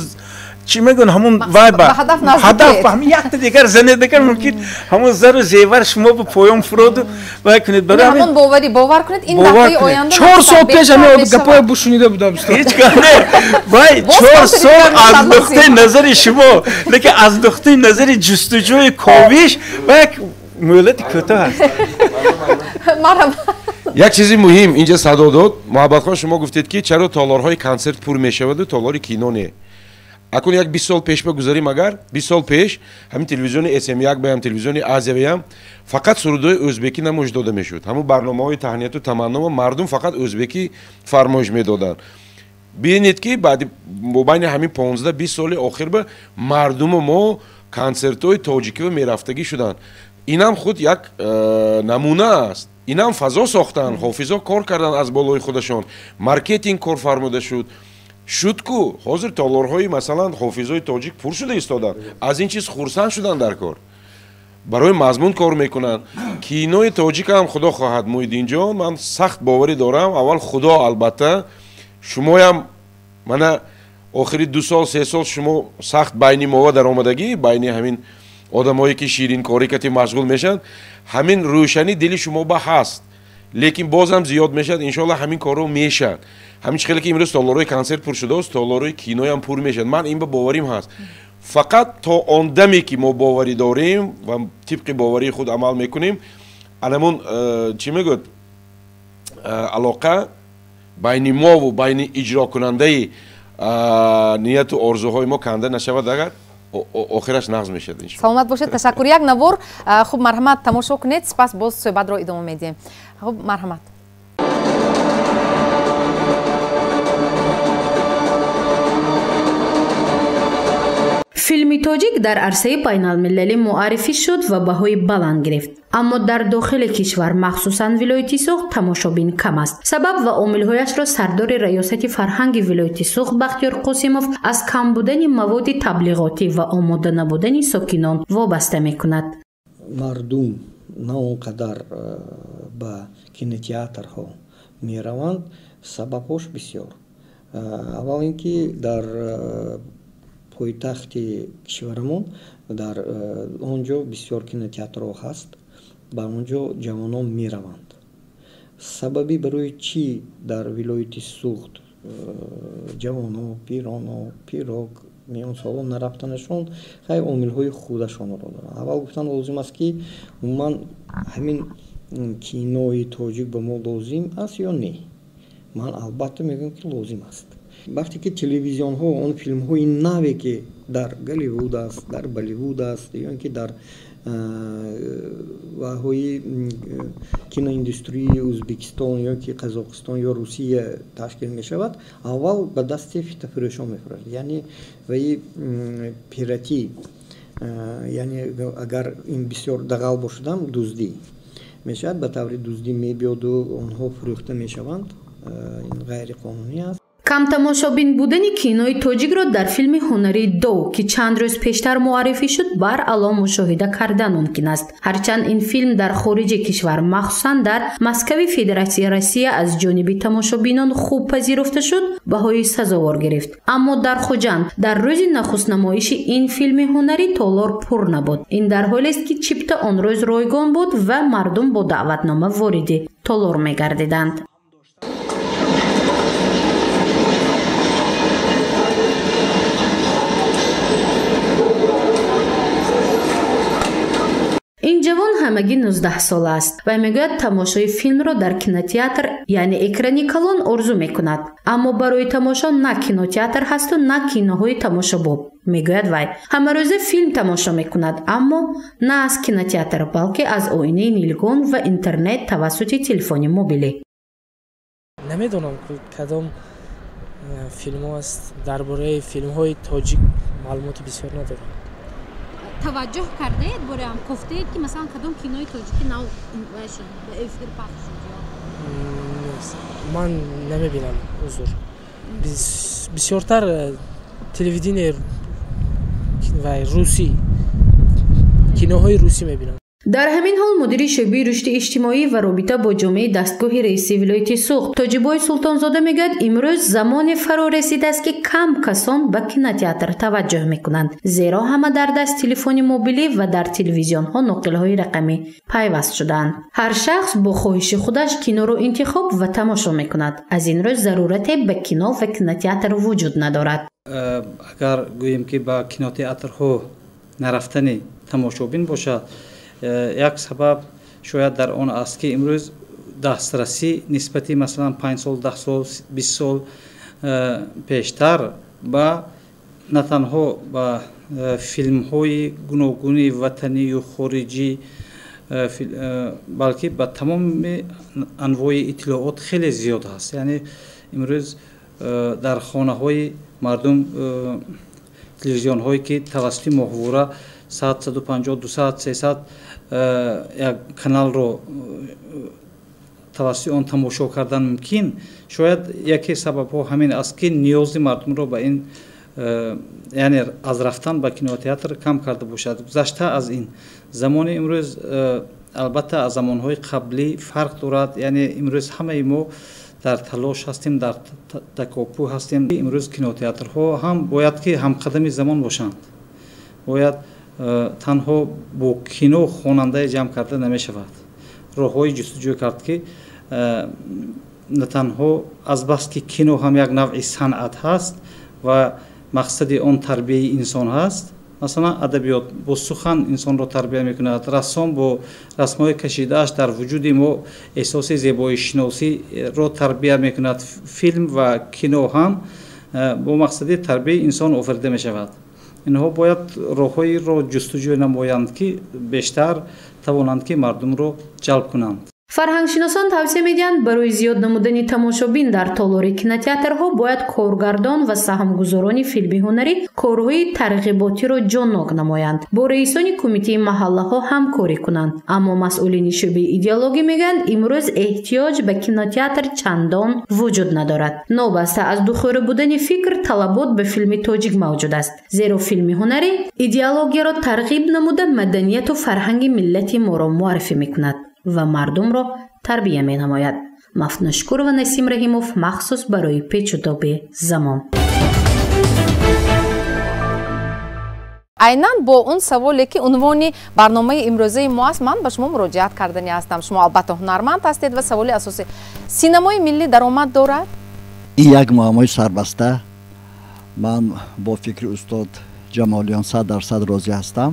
чӣ мегӯянд, ҳамун вай ба ҳадаф, ба ҳамин якта дигар зане дигар мумкин ҳамун зару зевар шумо ба поён фуроду вай кунед. Барои ҳамон боварӣ, бовар кунед, ин дафъаи оянда 4 сол пеш ҳамин гапҳои бушунида будам. Ҳеҷ гоҳ не, вай 4 сол аз нуқтаи назари шумо, лекин аз нуқтаи назари ҷустуҷӯи ковиш ва як муҳлати кӯтоҳ аст. Як чизи муҳим инҷа садо дод. Муҳаббатхон, шумо гуфтед, ки чаро толорҳои консерт пур мешаваду толори кино не. Акун як 20 сол пеш ба гузарим, агар 20 сол пеш ҳамин телевизиони СМ1 баям, телевизиони Азия баям фақат сурудҳои ӯзбекӣ намоиш дода мешуд. Ҳамун барномаҳои таҳнияту таманно мардум фақат ӯзбекӣ фармоиш медоданд. Бинед, ки баъди мобайни ҳамин 15-20 соли охир ба мардуму мо консертҳои тоҷикиро мерафтагӣ шуданд. Инам худ як намуна аст. Инам фазо сохтанд, ҳофизо кор карданд, аз болои худашон маркетинг кор фармуда шуд ку ҳозир толорҳои, масалан, ҳофизои тоҷик пур шуда истоданд. Аз ин чиз хурсанд шуданд дар кор, барои мазмун кор мекунанд. Кинои тоҷикам, худо хоҳад, Муҳиддинҷон, ман сахт боварӣ дорам. Аввал Худо, албатта шумоям. Мана охири 2 сол, 3 сол шумо сахт байни мова даромадагӣ, байни ҳамин одамое ки ширинкорӣ кати машғул мешаванд. Ҳамин рӯшанӣ дили шумо ба ҳаст, лекин бозам зиёд мешавад, иншоалло. Ҳамин корро мешавад. Ҳамин чӣ хеле ки имрӯз толорҳои консерт пур шудааст, толорҳои киноям пур мешавад. Ман ин ба боварим ҳаст. Фақат то он даме ки мо боварӣ дорем ва тибқи боварии худ амал мекунем, анамун чӣ мегӯяд, алоқа байни мову байни иҷрокунандаи нияту орзуҳои мо канда нашавад, агар охираш нағз мешавад. Саломат бошед, ташаккур. Як навор, хуб, марҳамат, тамошо кунед, сипас боз суҳбатро идома медиҳем. Хуб, марҳамат. Филми тоҷик дар арсаи байналмилалӣ муаррифӣ шуд ва баҳои баланд гирифт, аммо дар дохили кишвар, махсусан вилояти Суғд, тамошобин кам аст. Сабаб ва омилҳояшро сардори раёсати фарҳанги вилояти Суғд Бахтиёр Қосимов аз кам будани маводи таблиғотӣ ва омода набудани сокинон вобаста мекунад. Мардум на он қадар ба кинотеатрҳо мераванд. Сабабҳош бисёр. Аввал ин ки дар пойтахти кишварамон, дар он ҷо бисёр кинотеатрҳо ҳаст, ба он ҷо ҷавонон мераванд. Сабаби барои чӣ дар вилояти Суғд ҷавоно, пироно, пирок, миёнсолон нарафтанашон, хай, омилҳои худашонро доранд. Аввал гуфтан лозим аст, ки умуман ҳамин кинои тоҷик ба мо лозим аст ё не. Ман албатта мегӯям, ки лозим аст. Вақте ки телевизионҳо он филмҳои наве, ки дар Голливуд аст, дар Болливуд аст ё ин ки дар ваҳои киноиндустрии Ӯзбекистон ё ки Қазоқистон ё Русия ташкил мешавад, аввал ба дасти фитафурӯшон мефурӯшад, яъне ваи пиратӣ, яъне агар ин бисёр дағал бошадам, дуздӣ мешавад, ба таври дуздӣ мебиёду онҳо фурӯхта мешаванд. Ин ғайриқонунӣ аст. Камтамошобин будани кинои тоҷикро дар филми ҳунарии «Дов», ки чанд рӯз пештар муаррифӣ шуд, баръало мушоҳида кардан мумкин аст. Ҳарчанд ин филм дар хориҷи кишвар, махсусан дар Москави Федератсияи Россия, аз ҷониби тамошобинон хуб пазируфта шуд, баҳои сазовор гирифт, аммо дар Хуҷанд дар рӯзи нахустнамоиши ин филми ҳунарӣ толор пур набуд. Ин дар ҳолест, ки чипта он рӯз ройгон буд ва мардум бо даъватнома вориди толор мегардиданд. Ин ҷавон ҳамагӣ 19 сола аст ва мегӯяд, тамошои филмро дар кинотеатр, яъне экрани калон, орзу мекунад, аммо барои тамошо на кинотеатр ҳасту на киноҳои тамошобоб. Мегӯяд, вай ҳамарӯза филм тамошо мекунад, аммо на аз кинотеатр, балки аз оинаи нилгон ва интернет тавассути телефони мобилӣ. Намедонам, кадом филмҳо аст. Дар бораи филмҳои тоҷик маълумоти бисёр надорам. Таваҷҷӯҳ кардаед, бореам кофтаед, ки масалан кадом кинои тоҷики нав шуд, ба эфир пахш шуд? Ман намебинам, узр. Бисёртар телевидение Русӣ, киноҳои русӣ мебинам. Дар ҳамин ҳол мудири шӯъбаи рушди иҷтимоӣ ва робита бо ҷомеаи дастгоҳи раиси вилояти Суғд Тоҷибой Султонзода мегӯяд, имрӯз замоне фаро расидааст, ки кам касон ба кинотеатр таваҷҷӯҳ мекунанд, зеро ҳама дар даст телефони мобилӣ ва дар телевизионҳо ноқилҳои рақамӣ пайваст шудаанд. Ҳар шахс бо хоҳиши худаш киноро интихоб ва тамошо мекунад. Аз ин рӯ зарурате ба кино ва кинотеатр вуҷуд надорад. Агар гӯем, ки ба кинотеатрҳо нарафтани тамошобин бошад, як сабаб шояд дар он аст, ки имрӯз дастрасӣ нисбати масалан 5 сол, 10 сол, 20 сол пештар ба на танҳо ба филмҳои гуногуни ватанию хориҷӣ, балки ба тамоми анвои иттилоот хеле зиёд ҳаст. Яъне имрӯз дар хонаҳои мардум телевизионҳое, ки тавассути моҳвора 100, 150, 200, 300 як каналро тавассути он тамошо кардан мумкин. Шояд яке сабабҳо ҳамин аст, ки ниёзи мардумро ба ин, яъне аз рафтан ба кинотеатр кам карда бошад. Гузашта аз ин, замони имрӯз албатта аз замонҳои қаблӣ фарқ дорад. Яъне имрӯз ҳамаи мо дар талош ҳастем, дар такопӯ ҳастем. Имрӯз кинотеатрҳо ҳам бояд ки ҳамқадами замон бошанд. Бояд танҳо бо кино хонандае ҷамъ карда намешавад. Роҳҳои ҷустуҷӯ кард, ки на танҳо азбаски кино ҳам як навъи санъат ҳаст ва мақсади он тарбияи инсон ҳаст. Масалан, адабиёт бо сухан инсонро тарбия мекунад, рассом бо расмҳои кашидааш дар вуҷуди мо эҳсоси зебоишиносиро тарбия мекунад. Филм ва кино ҳам бо мақсади тарбияи инсон офарида мешавад. Инҳо бояд роҳҳоеро ҷустуҷӯ намоянд, ки бештар тавонанд, ки мардумро ҷалб кунанд. Фарҳангшиносон тавсия медиҳанд, барои зиёд намудани тамошобин дар толори кинотеатрҳо бояд коргардон ва саҳмгузорони филми ҳунарӣ корҳои тарғиботиро ҷоннок намоянд, бо раисони кумитаи маҳаллаҳо ҳамкорӣ кунанд. Аммо масъулини шӯъбаи идеологӣ мегӯянд, имрӯз эҳтиёҷ ба кинотеатр чандон вуҷуд надорад. Новобаста аз духӯра будани фикр, талабот ба филми тоҷик мавҷуд аст, зеро филми ҳунарӣ идеологияро тарғиб намуда маданияту фарҳанги миллати моро муаррифӣ мекунад ва мардумро тарбия менамояд. Мафтуна Шукурова, Насим Раҳимов, махсус барои печутоби замон. Айнан бо он саволе, ки унвони барномаи имрӯзаи мо аст, ман ба шумо муроҷиат кардани ҳастам. Шумо албатта ҳунарманд ҳастед ва саволи асосӣ: синамои миллӣ даромад дорад? Ин як муаммои сарбаста. Ман бо фикри устод Ҷамолиён 100% розӣ ҳастам.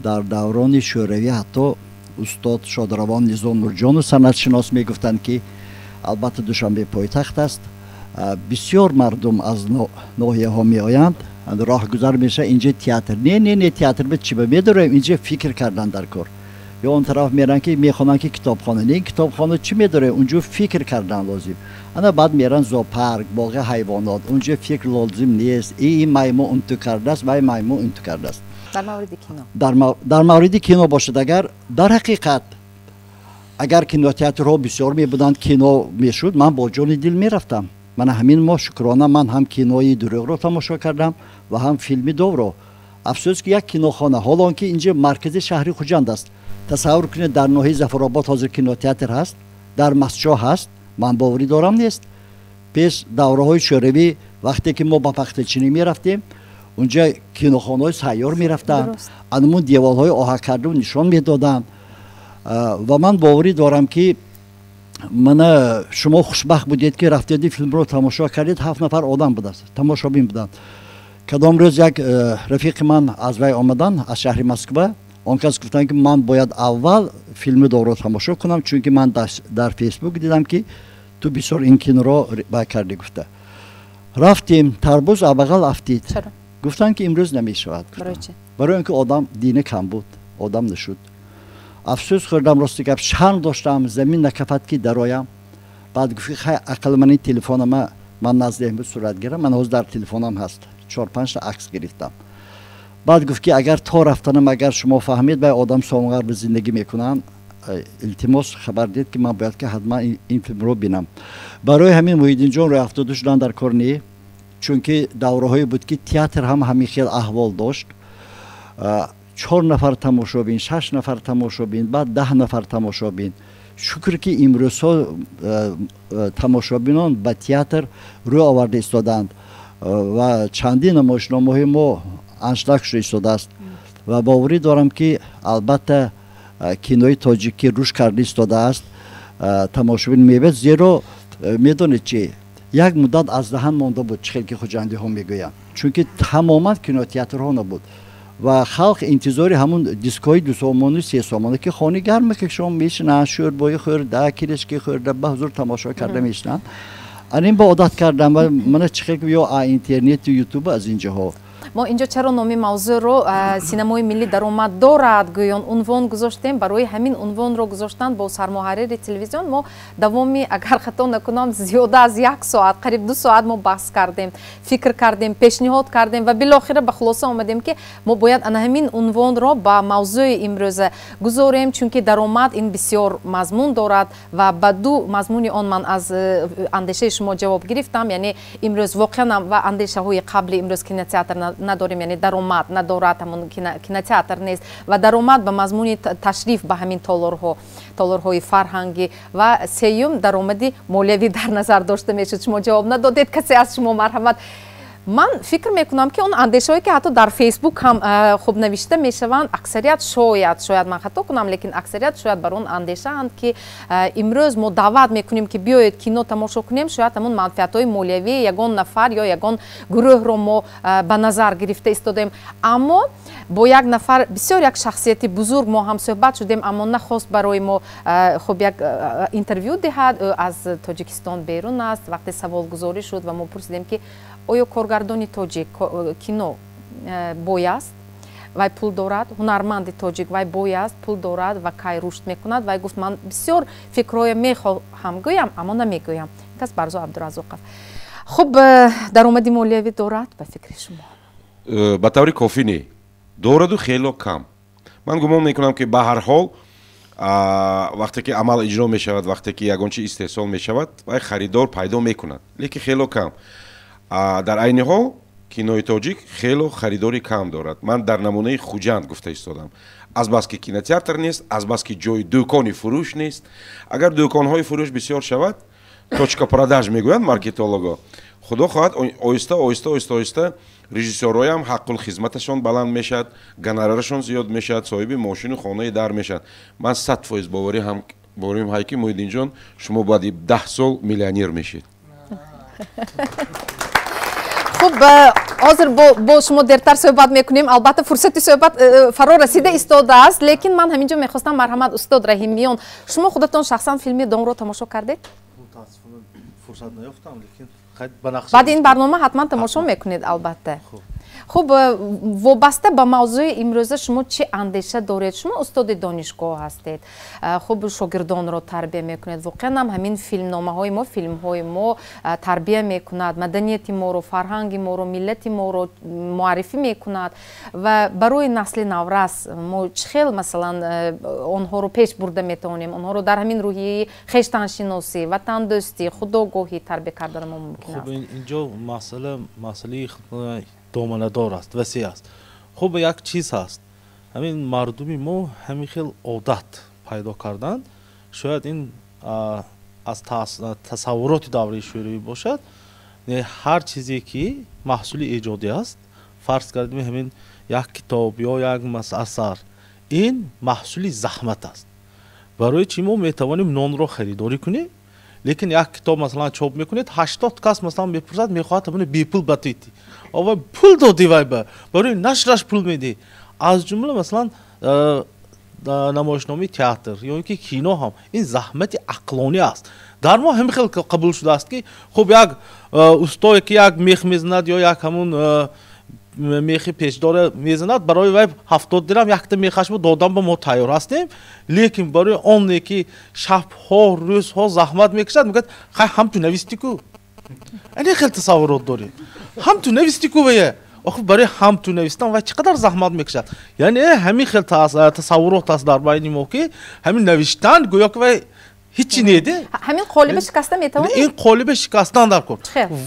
Дар даврони шӯравӣ ҳатто устод Шодравон Низом Нурҷонов, санъатшинос, мегуфтанд, ки албатта Душанбе пойтахт аст, бисёр мардум аз ноҳияҳо меоянд, роҳгузар мешавад, инҷа театр не, не, не, театр ба чӣ ба медорем, инҷа фикр кардан дар кор. Ё он тараф меранд, ки мехонанд, ки китобхона не, китобхона чӣ медорем, унҷо фикр кардан лозим. Ана баъд меранд зоопарк, боғи ҳайвонот, унҷо фикр лозим нест, ин маймун унту кардааст, вай маймун унту кардааст. Дар мавриди кино, дар мавриди кино бошад, агар дар ҳақиқат агар кинотеатрҳо бисёр мебуданд, кино мешуд, ман бо ҷони дил мерафтам. Мана ҳамин моҳ, шукрона, ман ҳам кинои дурӯғро тамошо кардам ва ҳам филми довро. Афсӯс, ки як кинохона, ҳоло он ки инҷа маркази шаҳри Хуҷанд аст. Тасаввур кунед, дар ноҳияи Зафаробод ҳозир кинотеатр ҳаст, дар Мастчоҳ ҳаст, ман боварӣ дорам, нест. Пеш давраҳои шӯравӣ, вақте ки мо ба пахтачинӣ мерафтем, унҷа кинохонаҳои сайёр мерафтанд, анмун деволҳои оҳаккарду нишон медоданд. Ва ман боварӣ дорам, ки мана шумо хушбахт будед, ки рафтеди филмро тамошо кардед, 7 нафар одам будааст, тамошобин буданд. Кадом рӯз як рафиқи ман аз вай омадан, аз шаҳри Москва, он кас гуфтанд, ки ман бояд аввал филми довро тамошо кунам, чунки ман дар Фейсбук дидам, ки ту бисёр ин киноро бай кардӣ, гуфта. Рафтем, тарбуз абағал афтид. Гуфтанд, ки имрӯз намешавад. Барои он ки одам дина кам буд, одам нашуд. Афсӯс хӯрдам, рости гап, шарм доштам, замин накафад, ки дароям. Баъд гуфт, ки хай, ақал ман ин телефонама ман назди буд, сурат гирам. Ман ҳозир дар телефонам ҳаст, чор панҷта акс гирифтам. Баъд гуфт, ки агар то рафтанам, агар шумо фаҳмед, вай одам Сомғарб зиндагӣ мекунанд, илтимос, хабар дид, ки ман бояд ки ҳатман ин филмро бинам. Барои ҳамин, Муҳиддинҷон, рӯй афтода шудан дар кор не. Чунки давраҳое буд, ки театр ҳам ҳамин хел аҳвол дошт: 4 нафар тамошобин, 6 нафар тамошобин, баъд 10 нафар тамошобин. Шукр, ки имрӯзҳо тамошобинон ба театр рӯ оварда истодаанд ва чандин намоишномаҳои мо аншлаг шуда истодааст. Ва боварӣ дорам, ки албатта кинои тоҷикӣ рушд карда истодааст, тамошобин мебиёд. Зеро медонед чи, як муддат аз даҳан монда буд, чӣ хел ки хуҷандиҳо мегӯянд, чунки тамоман кинотеатрҳо набуд ва халқ интизори ҳамун дискҳои 2 сомону 3 сомона, ки хони гарме, ки шумо мешинанд, шӯрбои хӯрда, киришки хӯрда, ба ҳузур тамошо карда мешинанд. Ан ин ба одат кардам ва мана чӣ хел ё интернету ютуб, аз ин ҷоҳо. Мо инҷо чаро номи мавзӯъро «Синамои миллӣ даромад дорад» гӯён унвон гузоштем? Барои ҳамин унвонро гузоштан бо сармуҳаррири телевизион мо давоми, агар хато накунам, зиёда аз як соат, қариб 2 соат мо баҳс кардем, фикр кардем, пешниҳод кардем ва билохира ба хулоса омадем, ки мо бояд ана ҳамин унвонро ба мавзӯи имрӯза гузорем, чунки даромад ин бисёр мазмун дорад ва ба ду мазмуни он ман аз андешаи шумо ҷавоб гирифтам. Яъне имрӯз воқеан ва андешаҳои қабли имрӯз кинотеатр надорем, яъне даромад надорад, ҳамон кинотеатр нест ва даромад ба мазмуни ташриф ба ҳамин толорҳо, толорҳои фарҳангӣ, ва сеюм даромади молиявӣ дар назар дошта мешуд. Шумо ҷавоб надодед. Касе аз шумо, марҳамат. Ман фикр мекунам, ки он андешаҳое, ки ҳатто дар Фейсбук ҳам хуб навишта мешаванд, аксарият, шояд ман хато кунам, лекин аксарият шояд бар он андешаанд, ки имрӯз мо даъват мекунем, ки биёед кино тамошо кунем, шояд ҳамон манфиатҳои молиявии ягон нафар ё ягон гурӯҳро мо ба назар гирифта истодаем. Аммо бо як нафар, бисёр як шахсияти бузург, мо ҳам суҳбат шудем, аммо нахост барои мо хуб як интервю диҳад. Ӯ аз Тоҷикистон берун аст. Вақте саволгузорӣ шуд ва мо пурсидем, ки оё коргардони тоҷик кино бой аст, вай пул дорад, ҳунарманди тоҷик вай бой аст, пул дорад ва кай рушд мекунад, вай гуфт: «Ман бисёр фикрҳоя мехоҳам гӯям, аммо намегӯям». Кас Барзо Абдуразоқов. Хуб, даромади молиявӣ дорад ба фикри шумо? Ба таври кофӣ не дораду, хело кам. Ман гумон мекунам, ки ба ҳар ҳол вақте ки амал иҷро мешавад, вақте ки ягон чи истеҳсол мешавад, вай харидор пайдо мекунад, лекин хело кам. Дар айни ҳол кинои тоҷик хело харидори кам дорад. Ман дар намунаи Хуҷанд гуфта истодам, азбаски кинотеатр нест, азбаски ҷои дӯкони фурӯш нест. Агар дӯконҳои фурӯш бисёр шавад, точка продаж мегӯянд маркетолого, худо хоҳад, оҳиста оҳиста, оҳиста оҳиста режиссёрҳоям ҳаққул хизматашон баланд мешавад, гонорарашон зиёд мешавад, соҳиби мошину хонаи дар мешавад. Ман 100% боварӣ ҳам боварим ҳай, ки Муҳиддинҷон, шумо баъди 10 сол миллионер мешед. Хуб, ҳозир бо шумо дертар суҳбат мекунем. Албатта, фурсати суҳбат фаро расида истодааст, лекин ман ҳамин ҷо мехостам, марҳамат, устод Раҳимиён, шумо худатон шахсан филми «Дов»ро тамошо кардед? Баъди ин барнома ҳатман тамошо мекунед, албатта. Хуб, вобаста ба мавзӯи имрӯза шумо чӣ андеша доред? Шумо устоди донишгоҳ ҳастед, хуб, шогирдонро тарбия мекунед. Воқеан ҳам ҳамин филмномаҳои мо, филмҳои мо тарбия мекунад, маданияти моро, фарҳанги моро, миллати моро муаррифӣ мекунад ва барои насли наврас мо чӣ хел, масалан, онҳоро пеш бурда метавонем, онҳоро дар ҳамин рӯҳияи хештаншиносӣ, ватандӯстӣ, худогоҳӣ тарбия кардан мо мумкин аст? Инҷо масъала масъалаи доманадор аст, васеъ аст. Хуб, як чиз ҳаст: ҳамин мардуми мо ҳамин хел одат пайдо карданд, шояд ин аз тасаввуроти давраи шӯравӣ бошад, ҳар чизе ки маҳсули эҷодӣ аст, фарз кардем, ҳамин як китоб ё як асар, ин маҳсули заҳмат аст. Барои чӣ мо метавонем нонро харидорӣ кунем, лекин як китоб, масалан, чоп мекунед, 80 кас, масалан, мепурсад, мехоҳад ҳамоно бепул ба ту ова пул додӣ, вай ба барои нашраш пул медиҳӣ. Аз ҷумла, масалан, намоишномаи театр ё ин ки кино ҳам ин заҳмати ақлонӣ аст. Дар мо ҳамин хел қабул шудааст, ки хуб, як устое ки як мех мезанад ё як ҳамун мехи печдора мезанад, барои вай 70 дирам якта мехашбо додан ба мо тайёр ҳастем, лекин барои оне ки шабҳо, рӯзҳо заҳмат мекашад, мегӯяд: «Хай, ҳам ту навистӣ ку». Ане хел тасаввурот дорем: «Ҳам ту навистӣ ку». Вая охир барои ҳам ту навистан вай чӣ қадар заҳмат мекашад? Яъне ҳамин хел тасаввурот аст дар байни мо, ки ҳамин навиштан гӯё ки вай ҳичи неде. Ҳамин қолиба шикаста метавонед? Ин қолиба шикастан дар кор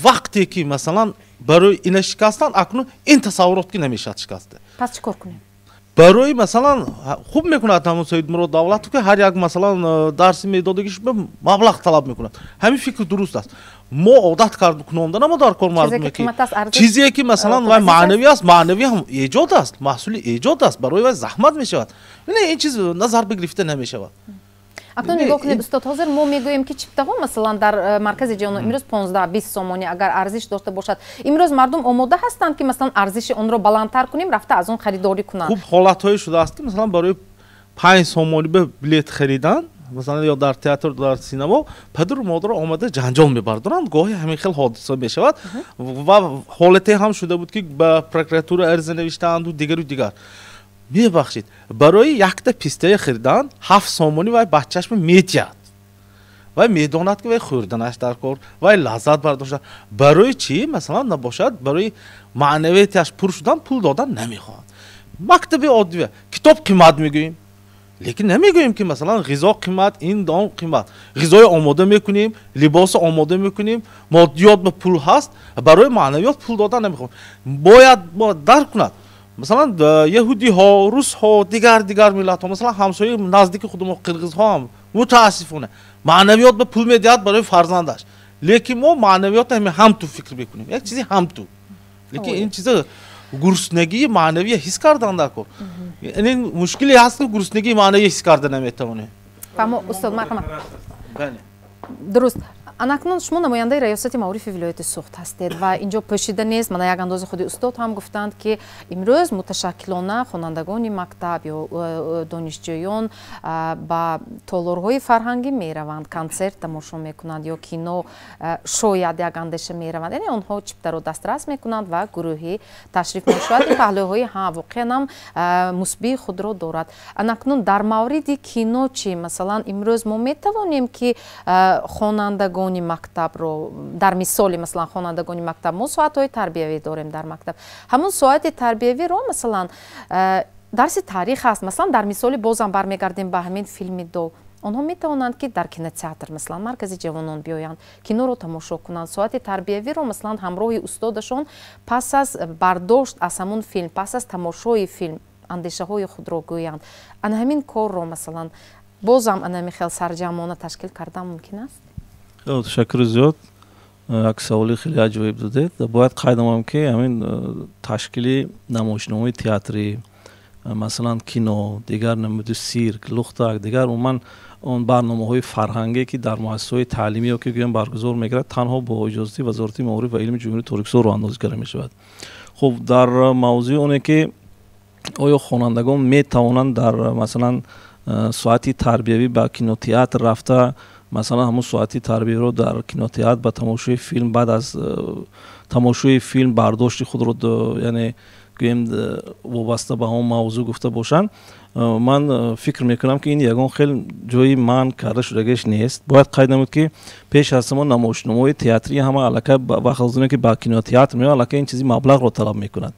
вақте ки, масалан, Барои ина шикастан акнун ин тасаввурот ки намешавад шикаста. Пас чӣ кор кунем? Барои масалан хуб мекунад ҳамон Саидмурод Давлатов, ки ҳар як масалан дарси медодагиш маблағ талаб мекунад. Ҳамин фикр дуруст аст. Мо одат кард кунонда намо дар кор мардуме ки чизе ки масалан вай маънавӣ аст, маънавӣ ҳам эҷод аст, маҳсули эҷод аст, барои вай заҳмат мешавад. Ин чиз назар бигирифта намешавад. Акнун нигоҳ кунед устод, ҳозир мо мегӯем ки чиптаҳо масалан дар маркази ҷавонон имрӯз 15-20 сомонӣ агар арзиш дошта бошад, имрӯз мардум омода ҳастанд ки масалан арзиши онро баландтар кунем, рафта аз он харидорӣ кунанд. Хуб ҳолатҳое шудааст ки масалан барои 5 сомонӣ ба билет харидан, масалан ё дар театр, дар синемо падару модар омада ҷанҷол мебардоранд. Гоҳе ҳамин хел ҳодиса мешавад ва ҳолате ҳам шуда буд ки ба прокуратура арза навиштаанду дигару дигар. Мебахшид, барои якта пистая хӯрдан 7 сомонӣ вай бачаашма метиҳад. Вай медонад ки вай хӯрданаш дар кор, вай лаззат бардошта. Барои чӣ масалан набошад, барои маънавияташ пур шудан пул додан намехоҳад. Мактаби оддӣ китоб қимат мегӯем, лекин намегӯем ки масалан ғизо қимат, ин дон қимат. Ғизои омода мекунем, либосо омода мекунем, моддиёт ба пул ҳаст, барои маънавиёт пул додан намехоҳем. Бояд дарк кунад. Масалан яҳудиҳо, русҳо, дигар миллатҳо, масалан ҳамсояи наздики худ мо қирғизҳо ҳам мутаассифона маънавиёт ба пул медиҳад барои фарзандаш. Лекин мо маънавиёт ҳам ту фикр мекунем, як чизи ҳам ту. Лекин ин чиза гуруснагии маънавия ҳис кардан дар кор. Ин мушкиле ҳаст ки гуруснагии маънавия ҳис карда наметавонем. Фаҳмо устод, марҳамат. Дуруст. Анакнун шумо намояндаи раёсати маорифи вилояти Суғд ҳастед ва инҷо пӯшида нест. Мана як андози худи устод ҳам гуфтанд ки имрӯз муташаккилона хонандагони мактаб ё донишҷӯён ба толорҳои фарҳангӣ мераванд, консерт тамошо мекунанд ё кино шояд як андеша мераванд. Яъне онҳо чиптаро дастрас мекунанд ва гурӯҳӣ ташриф мешавад. Ин паҳлӯҳои ҳа воқеан ҳам мусбии худро дорад. Анакнун дар мавриди кино чӣ? Масалан имрӯз мо метавонем ки хонандагон мактабро дар мисоли масалан хонандагони мактаб мо соатҳои тарбиявӣ дорем дар мактаб, ҳамон соати тарбиявиро масалан дарси таърих аст, масалан дар мисоли бозам бармегардем ба ҳамин филми Дов, онҳо метавонанд ки дар кинотеатр масалан маркази ҷавонон биёянд, киноро тамошо кунанд, соати тарбиявиро масалан ҳамроҳи устодашон пас аз бардошт аз ҳамон филм, пас аз тамошои филм андешаҳои худро гӯянд. Ана ҳамин корро масалан бозам ана ҳамин хел сарҷамъона ташкил кардан мумкин аст? Ташаккури зиёд. Як саволи хеле аҷоиб додед. Бояд қайд намоям ки ҳамин ташкили намоишномаи театрӣ, масалан кино, дигар намуди сирк, лухтак, дигар умуман он барномаҳои фарҳангие ки дар муассисаҳои таълимӣ ё ки гӯям баргузор мегардад, танҳо бо иҷозати Вазорати маориф ва илми Ҷумҳурии Тоҷикистон роҳандозӣ карда мешавад. Хуб, дар мавзӯи оне ки оё хонандагон метавонанд дар масалан соати тарбиявӣ ба кинотеатр рафта, масалан ҳамон соати тарбияро дар кинотеатр ба тамошои филм, баъд аз тамошои филм бардошти худро, яъне гӯем вобаста ба ҳамон мавзӯъ гуфта бошанд, ман фикр мекунам ки ин ягон хел ҷои манъ карда шудагиш нест. Бояд қайд намуд ки пеш аз ҳама намоишномаҳои театрӣ ҳама аллакай вақт ки ба кинотеатр меояд, аллакай ин чизи маблағро талаб мекунад.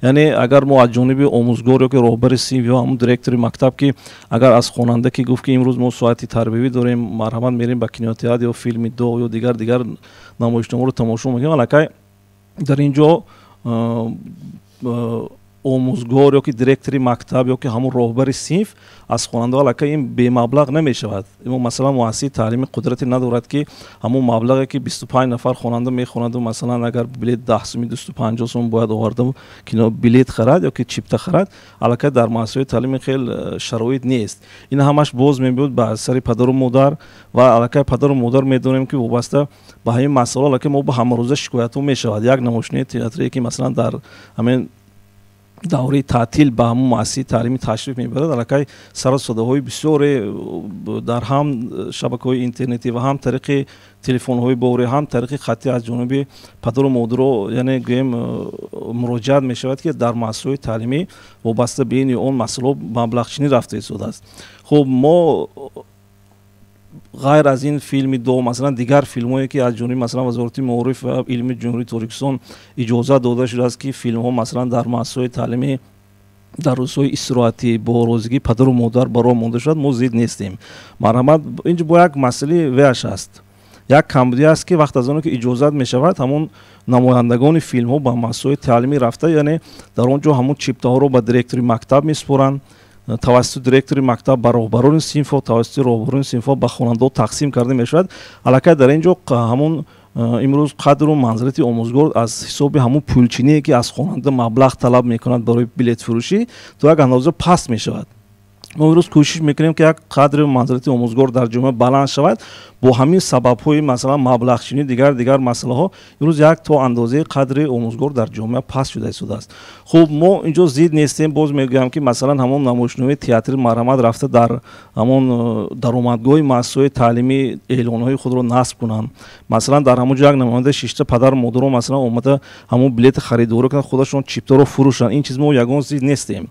Яъне агар мо аз ҷониби омӯзгор ё ки роҳбари синф ё ҳамон директори мактаб ки агар аз хонанда ки гуфт ки имрӯз мо соати тарбиявӣ дорем, марҳамат мерем ба кинотеатр ё филми Дов ё дигар намоишномаро тамошо мекунем, аллакай дар ин ҷо омӯзгор ё ки директори мактаб ё ки ҳамон роҳбари синф аз хонандаҳо аллакай ин бемаблағ намешавад. Масалан муассисаи таълимӣ қудрате надорад ки ҳамон маблағе ки 25 нафар хонанда мехонаду, масалан агар билет 10 суми 250 сум бояд оварда кино билет харад ё ки чипта харад, аллакай дар муассисаҳои таълимӣ хел шароит нест. Ин ҳамаш боз мебиёд ба сари падару модар ва аллакай падару модар медонем ки вобаста ба ҳамин масъала аллакай мо ба ҳамарӯза шикоятҳо мешавад. Як намоишнои театрие ки масалан дар ҳамин давраи таътил ба ҳамон муассисаи таълимӣ ташриф мебарад, аллакай сару садоҳои бисёре дар ҳам шабакаҳои интернетӣ ва ҳам тариқи телефонҳои боврӣ, ҳам тариқи хаттӣ аз ҷониби падару модаро, яъне гӯем, муроҷиат мешавад ки дар муассисаҳои таълимӣ вобаста ба ин он масъалаҳо маблағчинӣ рафта истодааст. Хуб, мо ғайр аз ин филми Дов, масалан дигар филмҳое ки аз ҷониби масалан Вазорати маориф ва илми Ҷумҳурии Тоҷикистон иҷозат дода шудааст ки филмҳо масалан дар муассисаҳои таълимӣ дар рӯзҳои истироҳатӣ бо розигии падару модар ба роҳ монда шудад, мо зид нестем. Марҳамат, инҷо бо як масъалаи веаш аст. Як камбудӣ аст, ки вақт аз оне ки иҷозат мешавад, ҳамон намояндагони филмҳо ба муассисаҳои таълимӣ рафта, яъне дар он ҷо ҳамон чиптаҳоро ба директори мактаб месупоранд, тавассути директори мактаб ба роҳбарони синфҳо, тавассути роҳбарони синфҳо ба хонандаҳо тақсим карда мешавад. Аллакай дар ин ҷо ҳамон имрӯз қадру манзилати омӯзгор аз ҳисоби ҳамон пулчиние, ки аз хонанда маблағ талаб мекунад барои билетфурӯшӣ, то як андоза паст мешавад. Мо имрӯз кӯшиш мекунем, ки як қадри манзилати омӯзгор дар ҷомеа баланд шавад. Бо ҳамин сабабҳои, масалан, маблағчинӣ, дигар дигар масъалаҳо имрӯз як то андозаи қадри омӯзгор дар ҷомеа паст шуда истодааст. Хуб, мо инҷо зид нестем. Боз мегӯям, ки масалан ҳамон намоишномаи театри марҳамат рафта дар ҳамон даромадгоҳи муассисаҳои таълимӣ эълонҳои худро насб кунанд. Масалан, дар ҳамон ҷо як намоянда шишта, падару модаро, масалан, омада ҳамон билети харидорӣ кунанд, худашон чиптаро фурӯшанд. Ин чиз мо ягон зид нестем.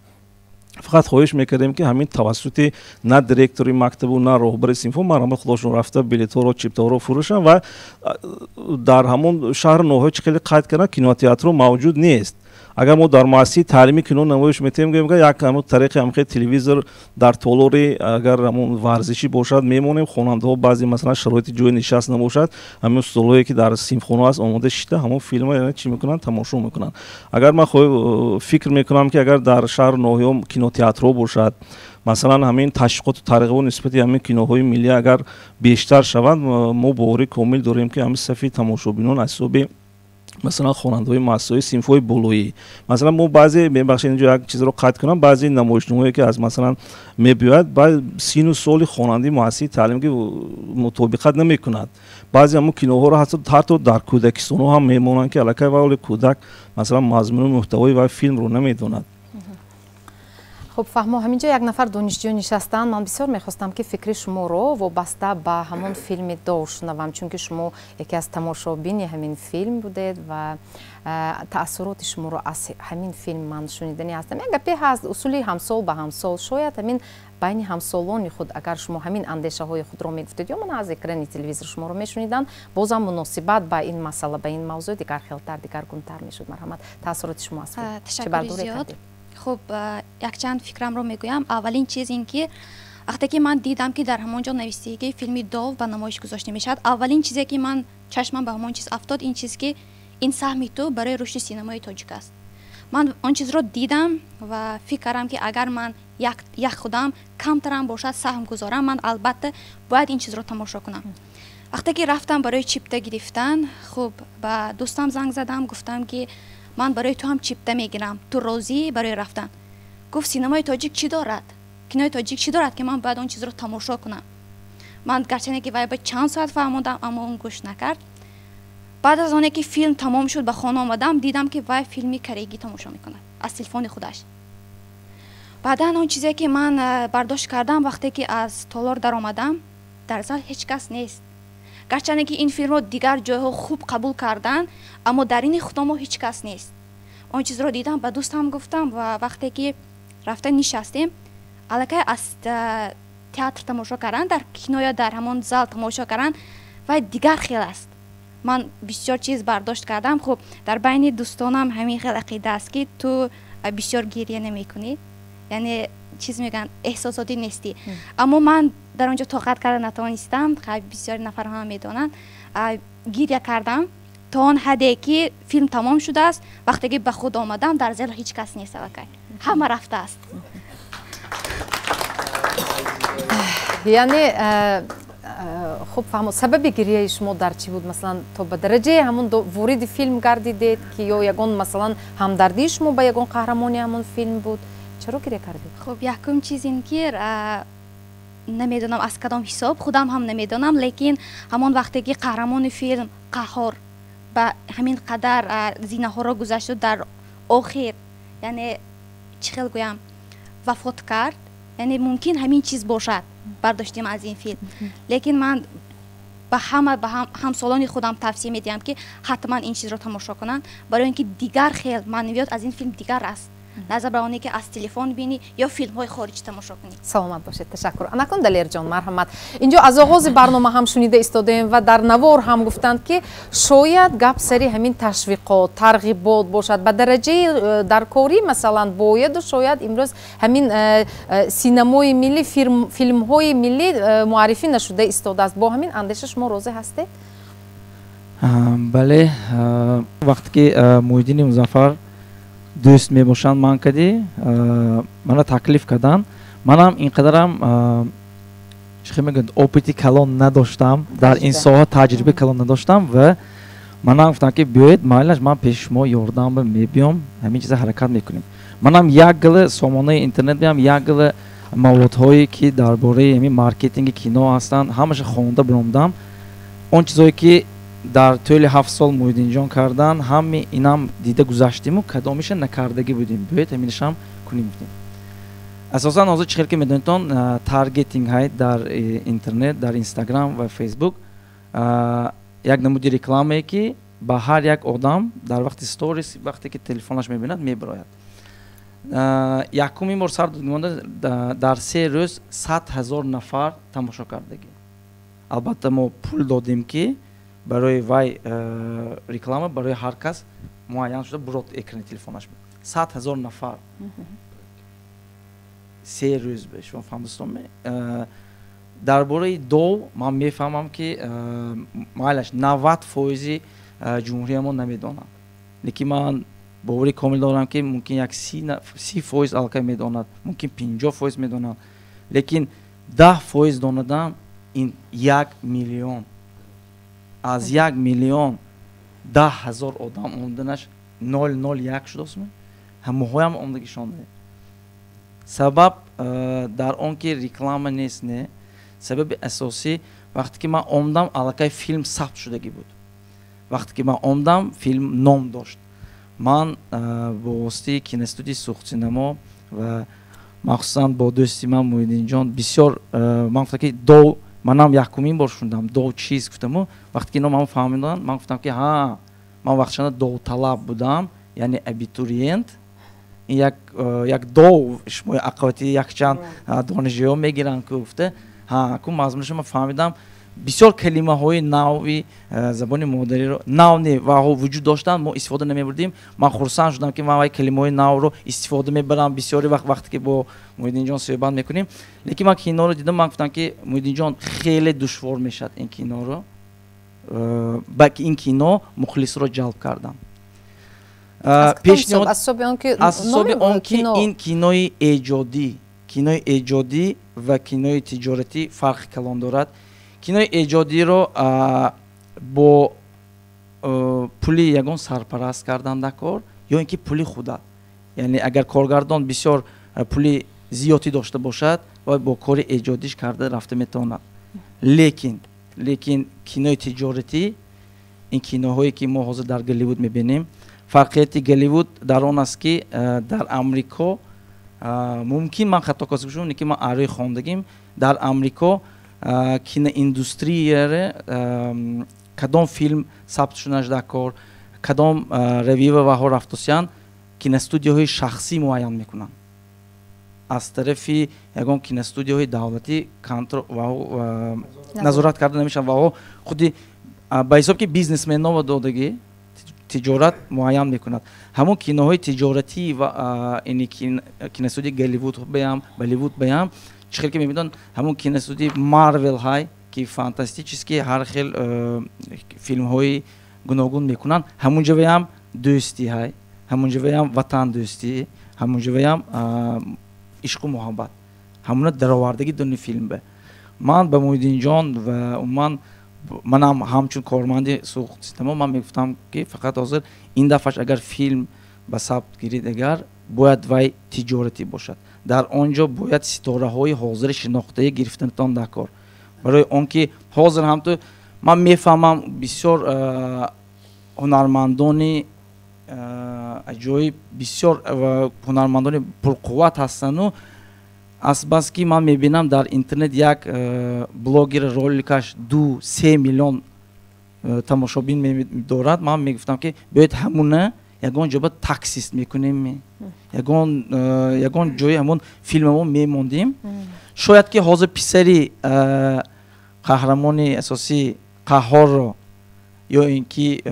Фақат хоҳиш мекардем, ки ҳамин тавассути на директори мактабу на роҳбари синфҳо марҳамат худошон рафта билетҳоро, чиптаҳоро фурӯшанд. Ва дар ҳамон шаҳру ноҳия, чӣ хеле қайд карданд, кинотеатрҳо мавҷуд нест. Агар мо дар муассисаи таълимӣ кино намоиш метиҳем, гӯем, як тариқи ҳамхел телевизор дар толори, агар ҳамон варзишӣ бошад, мемонем. Хонандаҳо баъзе, масалан, шароити ҷои нишаст набошад, ҳамин столҳое, ки дар синфхона аст, омода шита ҳамон филма, яъне чӣ мекунанд, тамошо мекунанд. Агар ман фикр мекунам, ки агар дар шаҳру ноҳияҳо кинотеатрҳо бошад, масалан, ҳамин ташвиқоту тарғибот нисбати ҳамин киноҳои миллӣ агар бештар шавад, мо боварӣ комил дорем, ки ҳамин сафи тамошобинон аз ҳисоби, масалан, хонандаҳои муассисаҳои синфҳои болоӣ, масалан, мо баъзе, мебахшед, инҷо як чизро қайд кунам, баъзе намоишномаҳое, ки аз, масалан, мебиёяд, ба сину соли хонандаи муассисаи таълим ки мутобиқат намекунад. Баъзе ҳамон киноҳоро ҳатто дар кӯдакистонҳо ҳам мемонанд, ки аллакай вале кӯдак, масалан, мазмуну муҳтавои ва филмро намедонад. Хуб, фаҳмо, ҳаминҷо як нафар донишҷӯ нишастанд. Ман бисёр мехостам, ки фикри шуморо вобаста ба ҳамон филми Дов шунавам, чунки шумо яке аз тамошобини ҳамин филм будед ва таассуроти шуморо аз ҳамин филм ман шунидани ҳастам. Як гапе ҳаст, усули ҳамсол ба ҳамсол. Шояд ҳамин байни ҳамсолони худ агар шумо ҳамин андешаҳои худро мегуфтед ё ман аз экрани телевизор шуморо мешуниданд, бозам муносибат ба ин масъала, ба ин мавзӯъ дигархелтар, дигаргунтар мешуд. Марҳамат, таассуроти шумо аз филм. Ташаккури зиёд. Хуб, якчанд фикрамро мегӯям. Аввалин чиз ин ки вақте ки ман дидам, ки дар ҳамон ҷо навистагӣ, ки филми Дов ба намоиш гузошта мешавад, аввалин чизе, ки ман чашмам ба ҳамон чиз афтод, ин чиз, ки ин саҳми ту барои рушди синамои тоҷик аст. Ман он чизро дидам ва фикр кардам, ки агар ман як худам камтарам бошад саҳм гузорам, ман албатта бояд ин чизро тамошо кунам. Вақте ки рафтам барои чипта гирифтан, хуб, ба дӯстам занг задам, гуфтам, ки ман барои ту ҳам чипта мегирам, ту розӣ барои рафтан? Гуфт: «Синамои тоҷик чӣ дорад, кинои тоҷик чӣ дорад, ки ман бояд он чизро тамошо кунам?» Ман гарчанде ки вай ба чанд соат фаҳмондам, аммо он гӯш накард. Баъд аз оне ки филм тамом шуд, ба хона омадам, дидам, ки вай филми карегӣ тамошо мекунад аз телефони худаш. Баъдан он чизе, ки ман бардошт кардам, вақте ки аз толор даромадам, дар зал ҳеҷ кас нест. Гарчанде ки ин филмро дигар ҷойҳо хуб қабул карданд, аммо дар ини худамо ҳеҷ кас нест. Он чизро дидам, ба дӯстам гуфтам ва вақте ки рафта нишастем, аллакай аз театр тамошо кардан, дар кино ё дар ҳамон зал тамошо кардан вай дигар хел аст. Ман бисёр чиз бардошт кардам. Хуб, дар байни дӯстонам ҳамин хел ақида аст, ки ту бисёр гирья намекунӣ, яъне чиз мегӯянд, эҳсосотӣ нестӣ. Аммо ман дар он ҷо тоқат карда натавонистам. Бисёри нафарҳо медонанд, гирья кардам то он ҳадде, ки филм тамом шудааст. Вақте ки ба худ омадам, дар зал ҳеҷ кас нест, аллакай ҳама рафтааст. Яъне хуб, фаҳмо, сабаби гирьяи шумо дар чӣ буд? Масалан, то ба дараҷаи ҳамон вориди филм гардидед, ки ё ягон, масалан, ҳамдардии шумо ба ягон қаҳрамони ҳамон филм буд? Чаро гирья кардед? Хуб, якум чиз ин ки намедонам аз кадом ҳисоб, худам ҳам намедонам, лекин ҳамон вақте ки қаҳрамони филм Қаҳҳор ба ҳамин қадар зинаҳоро гузашту дар охир, яъне чӣ хел гӯям, вафот кард, яъне мумкин ҳамин чиз бошад бардоштем аз ин филм. Лекин ман ба ҳама, ба ҳамсолони худам тавсия медиҳам, ки ҳатман ин чизро тамошо кунанд, барои ин ки дигар хел маънавиёт аз ин филм дигар аст, назар ба оне ки аз телефон бинӣ ё филмҳои хориҷӣ тамошо кунӣ. Саломат бошед, ташаккур. Анакун Далерҷон, марҳамат. Инҷо аз оғози барнома ҳам шунида истодаем ва дар навор ҳам гуфтанд, ки шояд гап сари ҳамин ташвиқот, тарғибот бошад ба дараҷаи даркорӣ, масалан, бояду шояд имрӯз ҳамин синамои миллӣ, филмҳои миллӣ муаррифӣ нашуда истодааст. Бо ҳамин андеша шумо розӣ ҳастед? Бале, вақте ки Муҳиддини Музаффар дӯст мебошанд, ман кади мана таклиф карданд, манам ин қадарам, чӣ хел мегӯянд, опыти калон надоштам дар ин соҳа, таҷрибаи калон надоштам ва манам гуфтам, ки биёед, майлаш, ман пеши шумо ёрдам мебиём, ҳамин чиза ҳаракат мекунем. Манам як гила сомонаи интернет биям, як гила маводҳое, ки дар бораи ҳамин маркетинги кино ҳастанд, ҳамаша хонда биромдам. Он чизое, ки дар тӯли 7 сол Муҳиддинҷон кардан, ҳами инам дида гузаштиму кадомиша накардагӣ будем, биёед, ҳаминашам кунем, гуфтем. Асосан ҳозир, чӣ хел ки медонедтон, таргетинг ҳай дар интернет, дар Инстаграм ва Фейсбук, як намуди рекламае, ки ба ҳар як одам дар вақти сторис, вақте ки телефонаш мебинад, мебирояд. Якумин бор сар монда, дар 3 рӯз 100 000 нафар тамошо кардагӣ. Албатта, мо пул додем, ки барои вай реклама барои ҳар кас муайян шуда бурод экрани телефонаш. 100 000 нафар 3 рӯз. Шумо фаҳмидистон? Дар бораи Дов ман мефаҳмам, ки майлаш, 90 фоизи ҷумҳуриямон намедонанд, лекин ман бовари комил дорам, ки мумкин як 30 фоиз аллакай медонад, мумкин 50 фоиз медонад, лекин 10 фоиз донадам, ин 1 миллион. Аз 1 миллион 10 000 одам омаданаш 0,01 шудастме, ҳамоҳоям омадагишон. Сабаб дар он, ки реклама нест. Не, сабаби асосӣ, вақте ки ман омадам, аллакай филм сабт шудагӣ буд. Вақте ки ман омадам, филм ном дошт. Ман бо воситаи киностудияи Суғдсинамо ва махсусан бо дӯсти ман Муҳиддинҷон бисёр ман гуфтам, ки Дов, манам якумин бор шунидам, Дов чиз, гуфтаму. Вақте ки ино ман фаҳмиданд, ман гуфтам, ки ҳа, ман вақтшана довталаб будам, яъне абитуриент. Ин як дов шумо ақовати якчанд донишҷӯё мегиранд ку, гуфта. Ҳа, ку мазмунашо ман фаҳмидам. Бисёр калимаҳои нави забони модариро, нав не, ваҳо вуҷуд доштанд, мо истифода намебурдем. Ман хурсанд шудам, ки ман вай калимаҳои навро истифода мебарам бисёри вақт, вақте ки бо Муҳиддинҷон суҳбат мекунем. Лекин ман киноро дидам, ман гуфтам, ки Муҳиддинҷон, хеле душвор мешавад ин киноро, ба ин кино мухлисро ҷалб кардам. Аз ҳисоби он ки ин кинои эҷодӣ, кинои эҷодӣ ва кинои тиҷоратӣ фарқи калон дорад. Кинои эҷодиро бо пули ягон сарпараст кардан дар кор ё ин ки пули худат, яъне агар коргардон бисёр пули зиёдӣ дошта бошад, вай бо кори эҷодиш карда рафта метавонад. Лекин кинои тиҷоратӣ, ин киноҳое, ки мо ҳозир дар Голливуд мебинем, фарқияти Голливуд дар он аст, ки дар Амрико, мумкин ман хато косиб шудам, лекин ман арои хондагим, дар Амрико киноиндустрияре кадом филм сабт шунаш дар кор, кадом равия ваҳо рафтосиянд, киностудияҳои шахсӣ муайян мекунанд. Аз тарафи ягон киностудияҳои давлатӣ назорат карда намешаванд. Ваҳо худи ба ҳисоб, ки бизнесменова додагӣ, тиҷорат муайян мекунад. Ҳамон киноҳои тиҷоратӣ ва ини киностудияи Голливуд баям, Болливуд баям, чӣ хел ки мебинанд, ҳамон киностудияи Марвел ҳай, ки фантастический ҳар хел филмҳои гуногун мекунанд, ҳамунҷаваям дӯстӣ ҳай, ҳамунҷаваям ватандӯстӣ, ҳамунҷаваям ишқу муҳаббат, ҳамуна даровардагӣ дуни филм. Бе ман ба Муҳиддинҷон ва умуман манам ҳамчун корманди Суғдсинамо ман мегуфтам, ки фақат ҳозир ин дафъаш агар филм ба сабт гирид, агар бояд вай тиҷоратӣ бошад, дар он ҷо бояд ситораҳои ҳозири шинохтаи гирифтанатон дар кор, барои он ки ҳозир ҳам ту ман мефаҳмам, бисёр ҳунармандони аҷоиб, бисёр ҳунармандони пурқувват ҳастанду азбаски ман мебинам дар интернет як блогер роликаш 2-3 миллион тамошобин дорад, ман мегуфтам, ки биёед, ҳамуна ягон ҷо ба таксист мекунем, ягон ҷои ҳамон филмамо мемондем. Шояд ки ҳозир писари қаҳрамони асосӣ Қаҳҳорро ё ин ки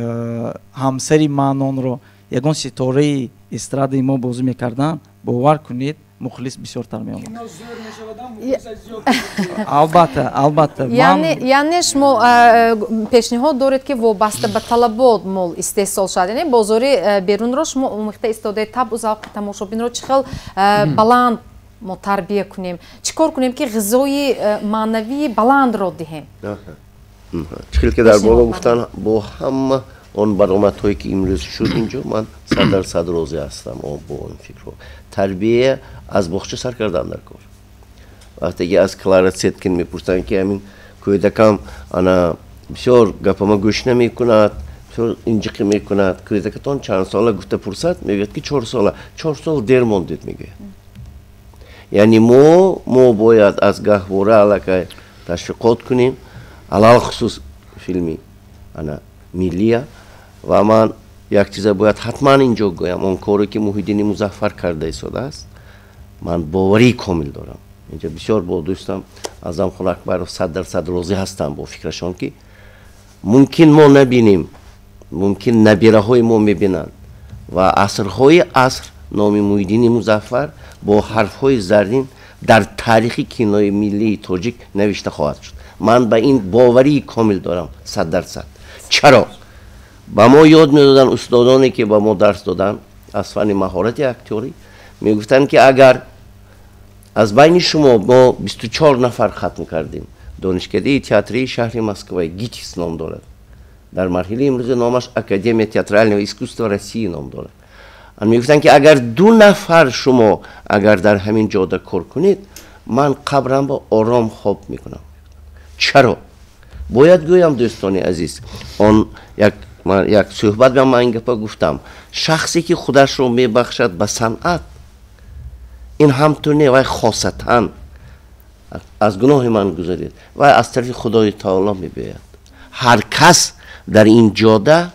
ҳамсари Маънонро ягон ситораи эстрадаи мо бозӣ мекарданд, бовар кунед. Мухлис бисёртар меомад. Албатта, албатта. Яъне шумо пешниҳод доред, ки вобаста ба талабот мол истеҳсол шавад, яъне бозори берунро шумо омӯхта истодаед, табъу завқи тамошобинро чӣ хел баланд мо тарбия кунем, чӣ кор кунем, ки ғизои маънавии баландро диҳем? Чӣ хел ки дар боло гуфтан, бо ҳама он баромадҳое ки имрӯз шуд инҷо, ман 100% розӣ ҳастам бо он фикрҳо. Тарбия аз боғча сар кардан дар кор. Вақте ки аз Клара Цеткин мепурсанд, ки ҳамин кӯдакам ана бисёр гапама гӯш намекунад, бисёр инҷиқӣ мекунад, кӯдакатон чанд сола гуфта пурсад, мегӯяд ки 4 сола. 4 сол дер мондед, мегӯяд. Яъне мо бояд аз гаҳвора аллакай ташвиқот кунем, алалхусус филми ана миллия. Ва ман як чиза бояд ҳатман инҷо гӯям, он коре ки Муҳиддини Музаффар карда истодааст, ман боварии комил дорам. Инҷа бисёр бо дӯстам Аъзамхон Акбаров 100% розӣ ҳастам бо фикрашон, ки мумкин мо набинем, мумкин набираҳои мо мебинанд ва асрҳои аср номи Муҳиддини Музаффар бо ҳарфҳои заррин дар таърихи кинои миллии тоҷик навишта хоҳад шуд. Ман ба ин боварии комил дорам 100%. Чаро? Ба мо ёд медоданд устодоне ки ба мо дарс доданд аз фанни маҳорати актёрӣ, мегуфтанд ки агар аз байни шумо мо 24 нафар хатм кардем донишкадаи театрии шаҳри Москва, ГИТИС ном дорад, дар марҳилаи имрӯза номаш Академия театрального искусства России ном дорад. Мегуфтанд ки агар 2 нафар шумо агар дар ҳамин ҷода кор кунед, ман қабрам ба ором хоб мекунам. Чаро? Бояд гӯям, дӯстони азиз, он як суҳбат ба ман ин гапа гуфтам, шахсе ки худашро мебахшад ба санъат, ин ҳам ту не, вай хосатан аз гуноҳи ман гузаред, вай аз тарафи Худои Таоло мебиёяд. Ҳар кас дар ин ҷода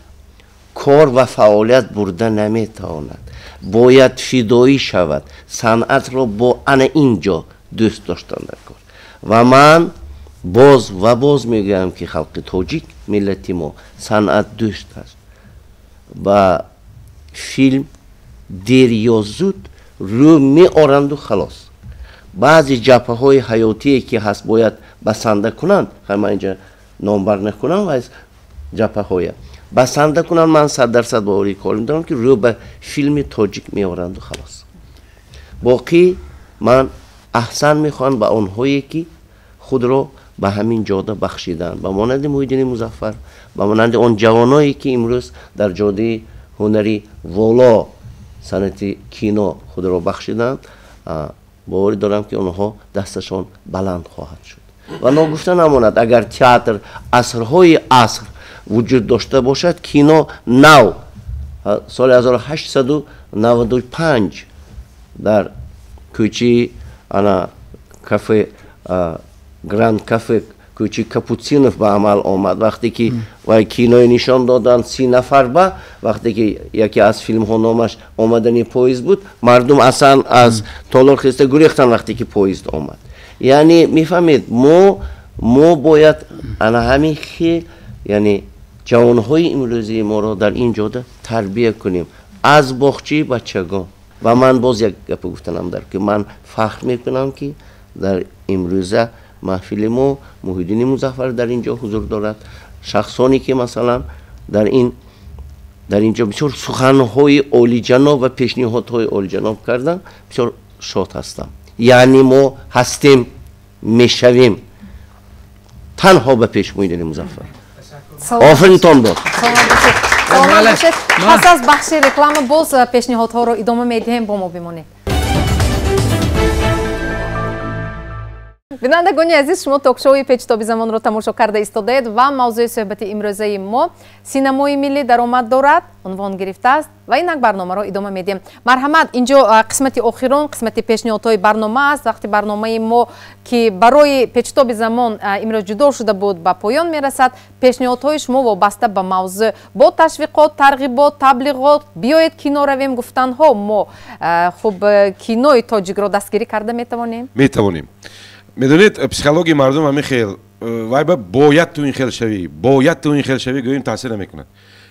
кор ва фаъолият бурда наметавонад, бояд фидоӣ шавад, санъатро бо ана ин ҷо дӯст доштан дар кор. Ва ман боз ва боз мегӯям, ки халқи тоҷик, миллати мо санъат дӯст аст. Ба филм дер ё зуд рӯ меоранду халос. Баъзе ҷабҳаҳои ҳаётие ки ҳаст бояд басанда кунанд, ман инҷа номбар накунам аз ҷабҳаҳоя басанда кунанд, ман 100% боварии комил дорам, ки рӯ ба филми тоҷик меоранду халос. Боқӣ ман аҳсан мехоҳам ба онҳое ки худро ба ҳамин ҷода бахшиданд, ба монанди Муҳиддини Музаффар, ба монанди он ҷавоное ки имрӯз дар ҷодаи ҳунари воло санъати кино худро бахшиданд. Боварӣ дорам, ки онҳо дасташон баланд хоҳад шуд. Ва ногуфта намонад, агар театр асрҳои аср вуҷуд дошта бошад, кино нав соли 1895 дар кӯчаи ана кафе Гранд кафе кӯчаи Капуцинов ба амал омад. Вақте ки вай кинои нишон доданд 30 нафар ба, вақте ки яке аз филмҳо номаш омадани поезд буд, мардум аслан аз толор хеста гурехтанд вақте ки поезд омад. Яъне мефаҳмед, мо бояд ана ҳамин хел, яъне ҷавонҳои имрӯзии моро дар ин ҷода тарбия кунем аз боғчаи бачагон. Ва ман боз як гапа гуфтанам дар ки ман фахр мекунам, ки дар имрӯза маҳфили мо Муҳиддини Музаффар дар ин ҷо ҳузур дорад, шахсоне ки масалан дар ин ҷо бисёр суханҳои олиҷаноб ва пешниҳодҳои олиҷаноб карданд, бисёр шод ҳастам. Яъне мо ҳастем, мешавем танҳо ба пеш Муҳиддини Музаффар. Офаринтон бод. Пас аз бахши реклама боз пешниҳодҳоро идома медиҳем, бо мо бимонед. Бинандагони азиз, шумо ток-шоуи Печитоби замонро тамошо карда истодаед ва мавзӯи суҳбати имрӯзаи мо синамои миллӣ даромад дорад унвон гирифтааст ва инак барномаро идома медиҳем. Марҳамат, инҷо қисмати охирон, қисмати пешниҳодҳои барнома аст. Вақти барномаи мо ки барои Печитоби замон имрӯз ҷудо шуда буд ба поён мерасад. Пешниҳодҳои шумо вобаста ба мавзӯъ бо ташвиқот, тарғибот, таблиғот, биёед кино равем гуфтанҳо, мо хуб кинои тоҷикро дастгирӣ карда метавонем? Метавонем. Медонед, психологияи мардум ҳамин хел, вай ба бояд ту ин хел шавӣ, бояд ту ин хел шавӣ, гӯем таъсир намекунад.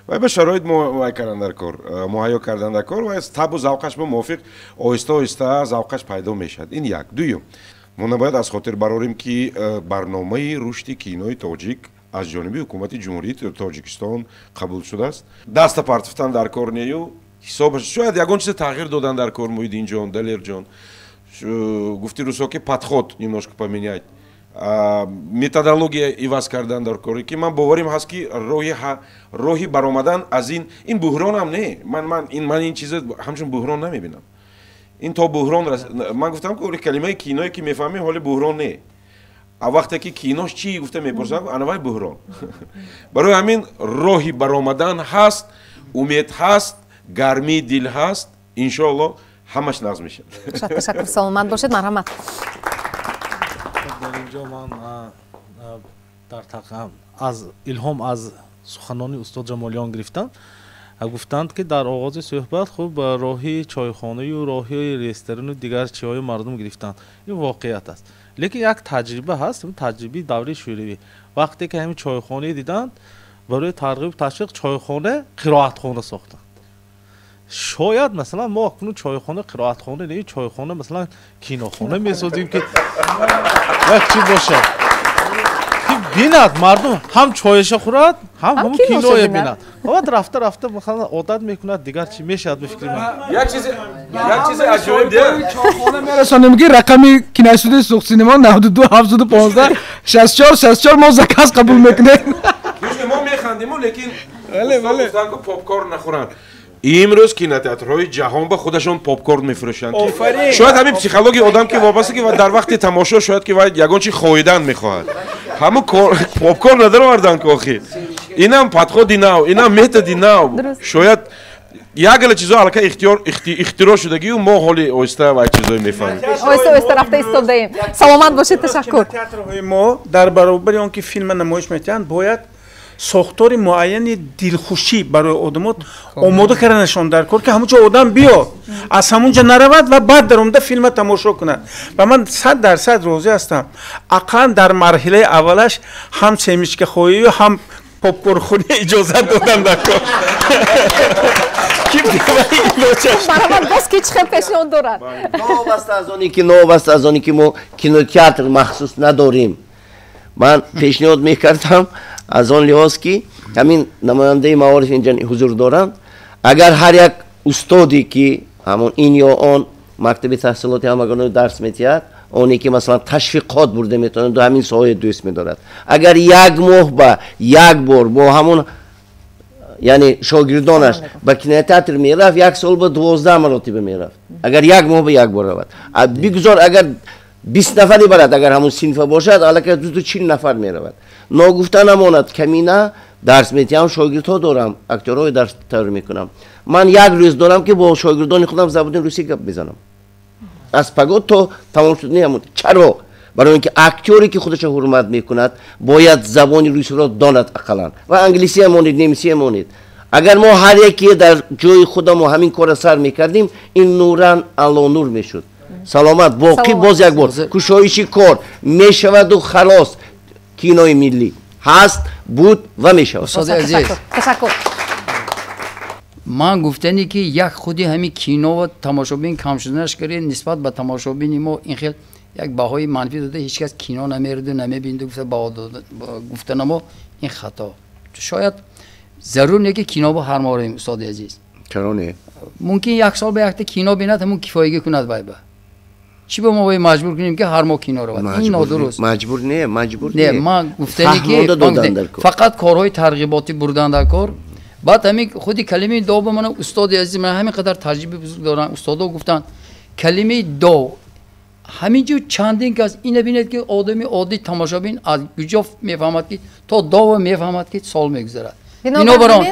Вай ба шароит вай кардан дар кор, муҳайё кардан дар кор, ва табу завқаш ба мувофиқ оҳиста оҳиста завқаш пайдо мешавад. Ин як. Дуюм, мо набояд аз хотир барорем, ки барномаи рушди кинои тоҷик аз ҷониби ҳукумати Ҷумҳурии Тоҷикистон қабул шудааст. Даста партофтан дар кор нею ҳисобаш шояд ягон чизе тағйир додан дар кор. Муҳиддинҷон, Далерҷон, гуфти русо ки подход немножко поменять, методология иваз кардан дар коре, ки ман боварим ҳаст, ки роҳи баромадан аз ин буҳронам не, ман ин чиза ҳамчун буҳрон намебинам. Ин то буҳрон, ман гуфтам, ки калимаи киное ки мефаҳмем, ҳоли буҳрон не, а вақте ки кинош чӣ гуфта мепурсам, анавай буҳрон. Барои ҳамин роҳи баромадан ҳаст, умед ҳаст, гармии дил ҳаст, иншоалло ҳамаш нағз мешавад. Ташаккур, саломат бошед, марҳамат. Дар инҷо ман дар аз илҳом аз суханони устод Ҷамолиён гирифтам. Гуфтанд, ки дар оғози суҳбат хуб роҳи чойхонаю роҳи ресторану дигар чиҳои мардум гирифтанд. Ин воқеият аст, лекин як таҷриба ҳаст, таҷрибаи давраи шӯравӣ. Вақте ки ҳамин чойхонае диданд, барои тарғибу ташвиқ чойхона қироатхона сохтанд. Шояд масалан мо акнун чойхона қироатхона не, чойхона масалан кинохона месозем, ки як чӣ бошад, ки бинад мардум, ҳам чояша хӯрад, ҳам ҳамун киноя бинад. Баъд рафта рафта масалан одат мекунад, дигар чӣ мешавад, ба фикри ман. Як чизи аҷоиб чойхона мерасонем, ки рақами киностудияи Суғд-Синемо 92 715 64 64, мо заказ қабул мекунем. Мо механдиму, лекин попкорн нахӯранд. Имрӯз кинотеатрҳои ҷаҳон ба худашон попкорн мефурӯшанд. Шояд ҳамин психологияи одам ки вобаста, ки дар вақти тамошо шояд ки вай ягон чи хоҳидан мехоҳад, ҳамун попкорн надаровардан ки охир. Инам подходи нав, инам методи нав. Шояд як гала чизо аллакай ихтироъ шудагию мо ҳоли оҳиста вай чизое мефаҳмем. Оҳиста оҳиста рафта истодаем. Саломат бошед, ташаккур. Театрҳои мо дар баробари он ки филма намоиш метиҳанд, бояд сохтори муайяни дилхушӣ барои одамот омода карданашон дар кор, ки ҳамунҷо одам биёд, аз ҳамунҷо наравад ва баъд даромада филма тамошо кунад. Ва ман 100% розӣ ҳастам, ақаллан дар марҳилаи аввалаш ҳам семечкахоҳию ҳам попкорнхӯрӣ иҷозат додан дар кор. Марҳамат, боз ки чӣ хел пешниҳод дорад? Новобаста аз оне ки мо кинотеатр махсус надорем, ман пешниҳод мекардам, аз он лиҳоз ки ҳамин намояндаи маориф инҷа ҳузур доранд, агар ҳар як устоде ки ҳамон ин ё он мактаби таҳсилоти ҳамагонаро дарс метиҳад, оне ки масалан ташвиқот бурда метавонад, ҳамин соҳаи дӯст медорад, агар як моҳ ба як бор бо ҳамон, яъне шогирдонаш ба кинотеатр мерафт, як сол ба 12 маротиба мерафт. Агар як моҳ ба як бор равад, бигузор агар 20 нафаре барад, агар ҳамун синфа бошад, аллакай 240 нафар меравад. Ногуфта намонад, камина дарс метиҳам, шогирдҳо дорам, актёрҳои дарс тайёр мекунам. Ман як рӯз дорам, ки бо шогирдони худам забони русӣ гап мезанам, аз паго то тамом шудани ҳамун. Чаро? Барои он ки актёре ки худашро ҳурмат мекунад, бояд забони русиро донад ақаллан, ва англисия монед, немисия монед. Агар мо ҳар яке дар ҷои худамо ҳамин корро сар мекардем, ин нуран аллонур мешуд. Саломат боқӣ. Боз як бор, кушоиши кор мешаваду халос. Кинои миллӣ ҳаст, буд ва мешавад. Устоди азиз, ташаккур. Ман гуфтане ки як худи ҳамин кино ва тамошобин кам шуданаш кари нисбат ба тамошобини мо ин хел як баҳои манфӣ дода, ҳеҷ кас кино намераду намебинаду гуфта баҳо гуфтанамо ин хато. Шояд зарур не ки кино ба ҳар моҳ равем, устоди азиз. Чаро не? Мумкин як сол ба якта кино бинад, ҳамун кифоягӣ кунад. Вай ба чӣ ба мо бояд маҷбур кунем, ки ҳар моҳ кино равад? Ин нодуруст. Маҷбур не, маҷбур не. Ман гуфтане ки фақат корҳои тарғиботӣ бурдан дар кор. Баъд ҳамин худи калимаи дов ба мана, устоди азиз, ман ҳамин қадар таҷрибаи бузург дорам, устодо гуфтанд калимаи дов ҳамин ҷо чандин кас ина бинед, ки одами оддӣ тамошобин аз куҷо мефаҳмад, ки то дова мефаҳмад, ки сол мегузарад. Бинобар он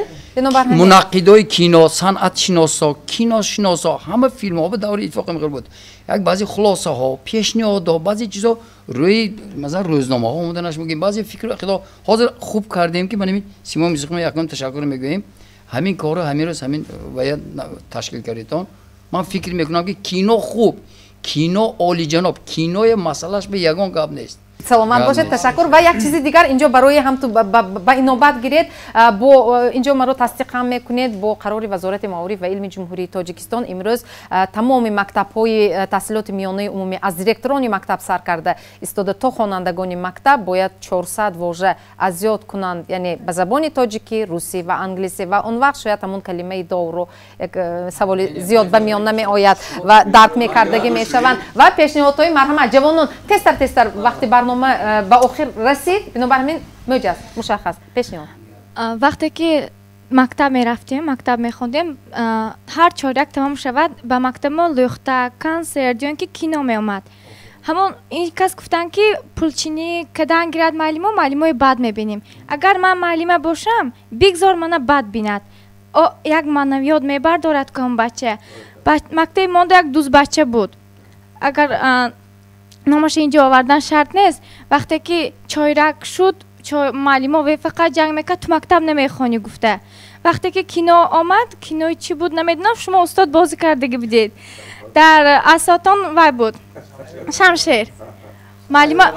мунаққидои кино, санъатшиносо, киношиносо, ҳама филмҳо ба даври иттифоқи мехӯр буд, як баъзе хулосаҳо, пешниҳодҳо, баъзе чизо рӯи масалан рӯзномаҳо омаданаш мумкин, баъзе фикру ақидаҳо. Ҳозир хуб кардем, ки ман ҳамин Симои Мусиқӣ якум ташаккур мегӯем, ҳамин корро ҳамин рӯз ҳамин вая ташкил кардетон. Ман фикр мекунам, ки кино хуб, кино олиҷаноб, кинои масъалааш ба ягон гап нест. Саломат бошед, ташаккур. Ва як чизи дигар инҷо барои ҳам ту ба инобат гиред, бо инҷо маро тасдиқ ҳам мекунед, бо қарори Вазорати маориф ва илми Ҷумҳурии Тоҷикистон имрӯз тамоми мактабҳои таҳсилоти миёнаи умумӣ аз директорони мактаб сар карда истода то хонандагони мактаб бояд 400 вожа аз ёд кунанд, яъне ба забони тоҷикӣ, русӣ ва англисӣ. Ва он вақт шояд ҳамон калимаи довро як саволи зиёд ба миён намеояд ва дарк мекардагӣ мешаванд. Ва пешниҳодҳои марҳамат ҷавонон, тезтар тезтар, вақти барнома ба охир расид, бинобар ҳамин мӯҷаз, мушаххас пешниҳод. Вақте ки мактаб мерафтем, мактаб мехондем, ҳар чоряк тамом шавад, ба мактаб мо лӯхта, консерт ё ин ки кино меомад. Ҳамон ин кас гуфтанд, ки пулчинӣ кадан гирад муаллимо, муаллимои бад мебинем. Агар ман муаллима бошам, бигзор мана бад бинад. Як маънавиёт мебардорад ки он бача. Мактаби монда як дузбача буд. Агар номаша инҷо овардан шарт нест. Вақте ки чойрак шуд, муаллимо ве фақат ҷанг мекард, ту мактаб намехонӣ гуфта. Вақте ки кино омад, кинои чӣ буд намедонам, шумо устод бозӣ кардагӣ будед. Дар асотон вай буд. Шамшер. Муаллима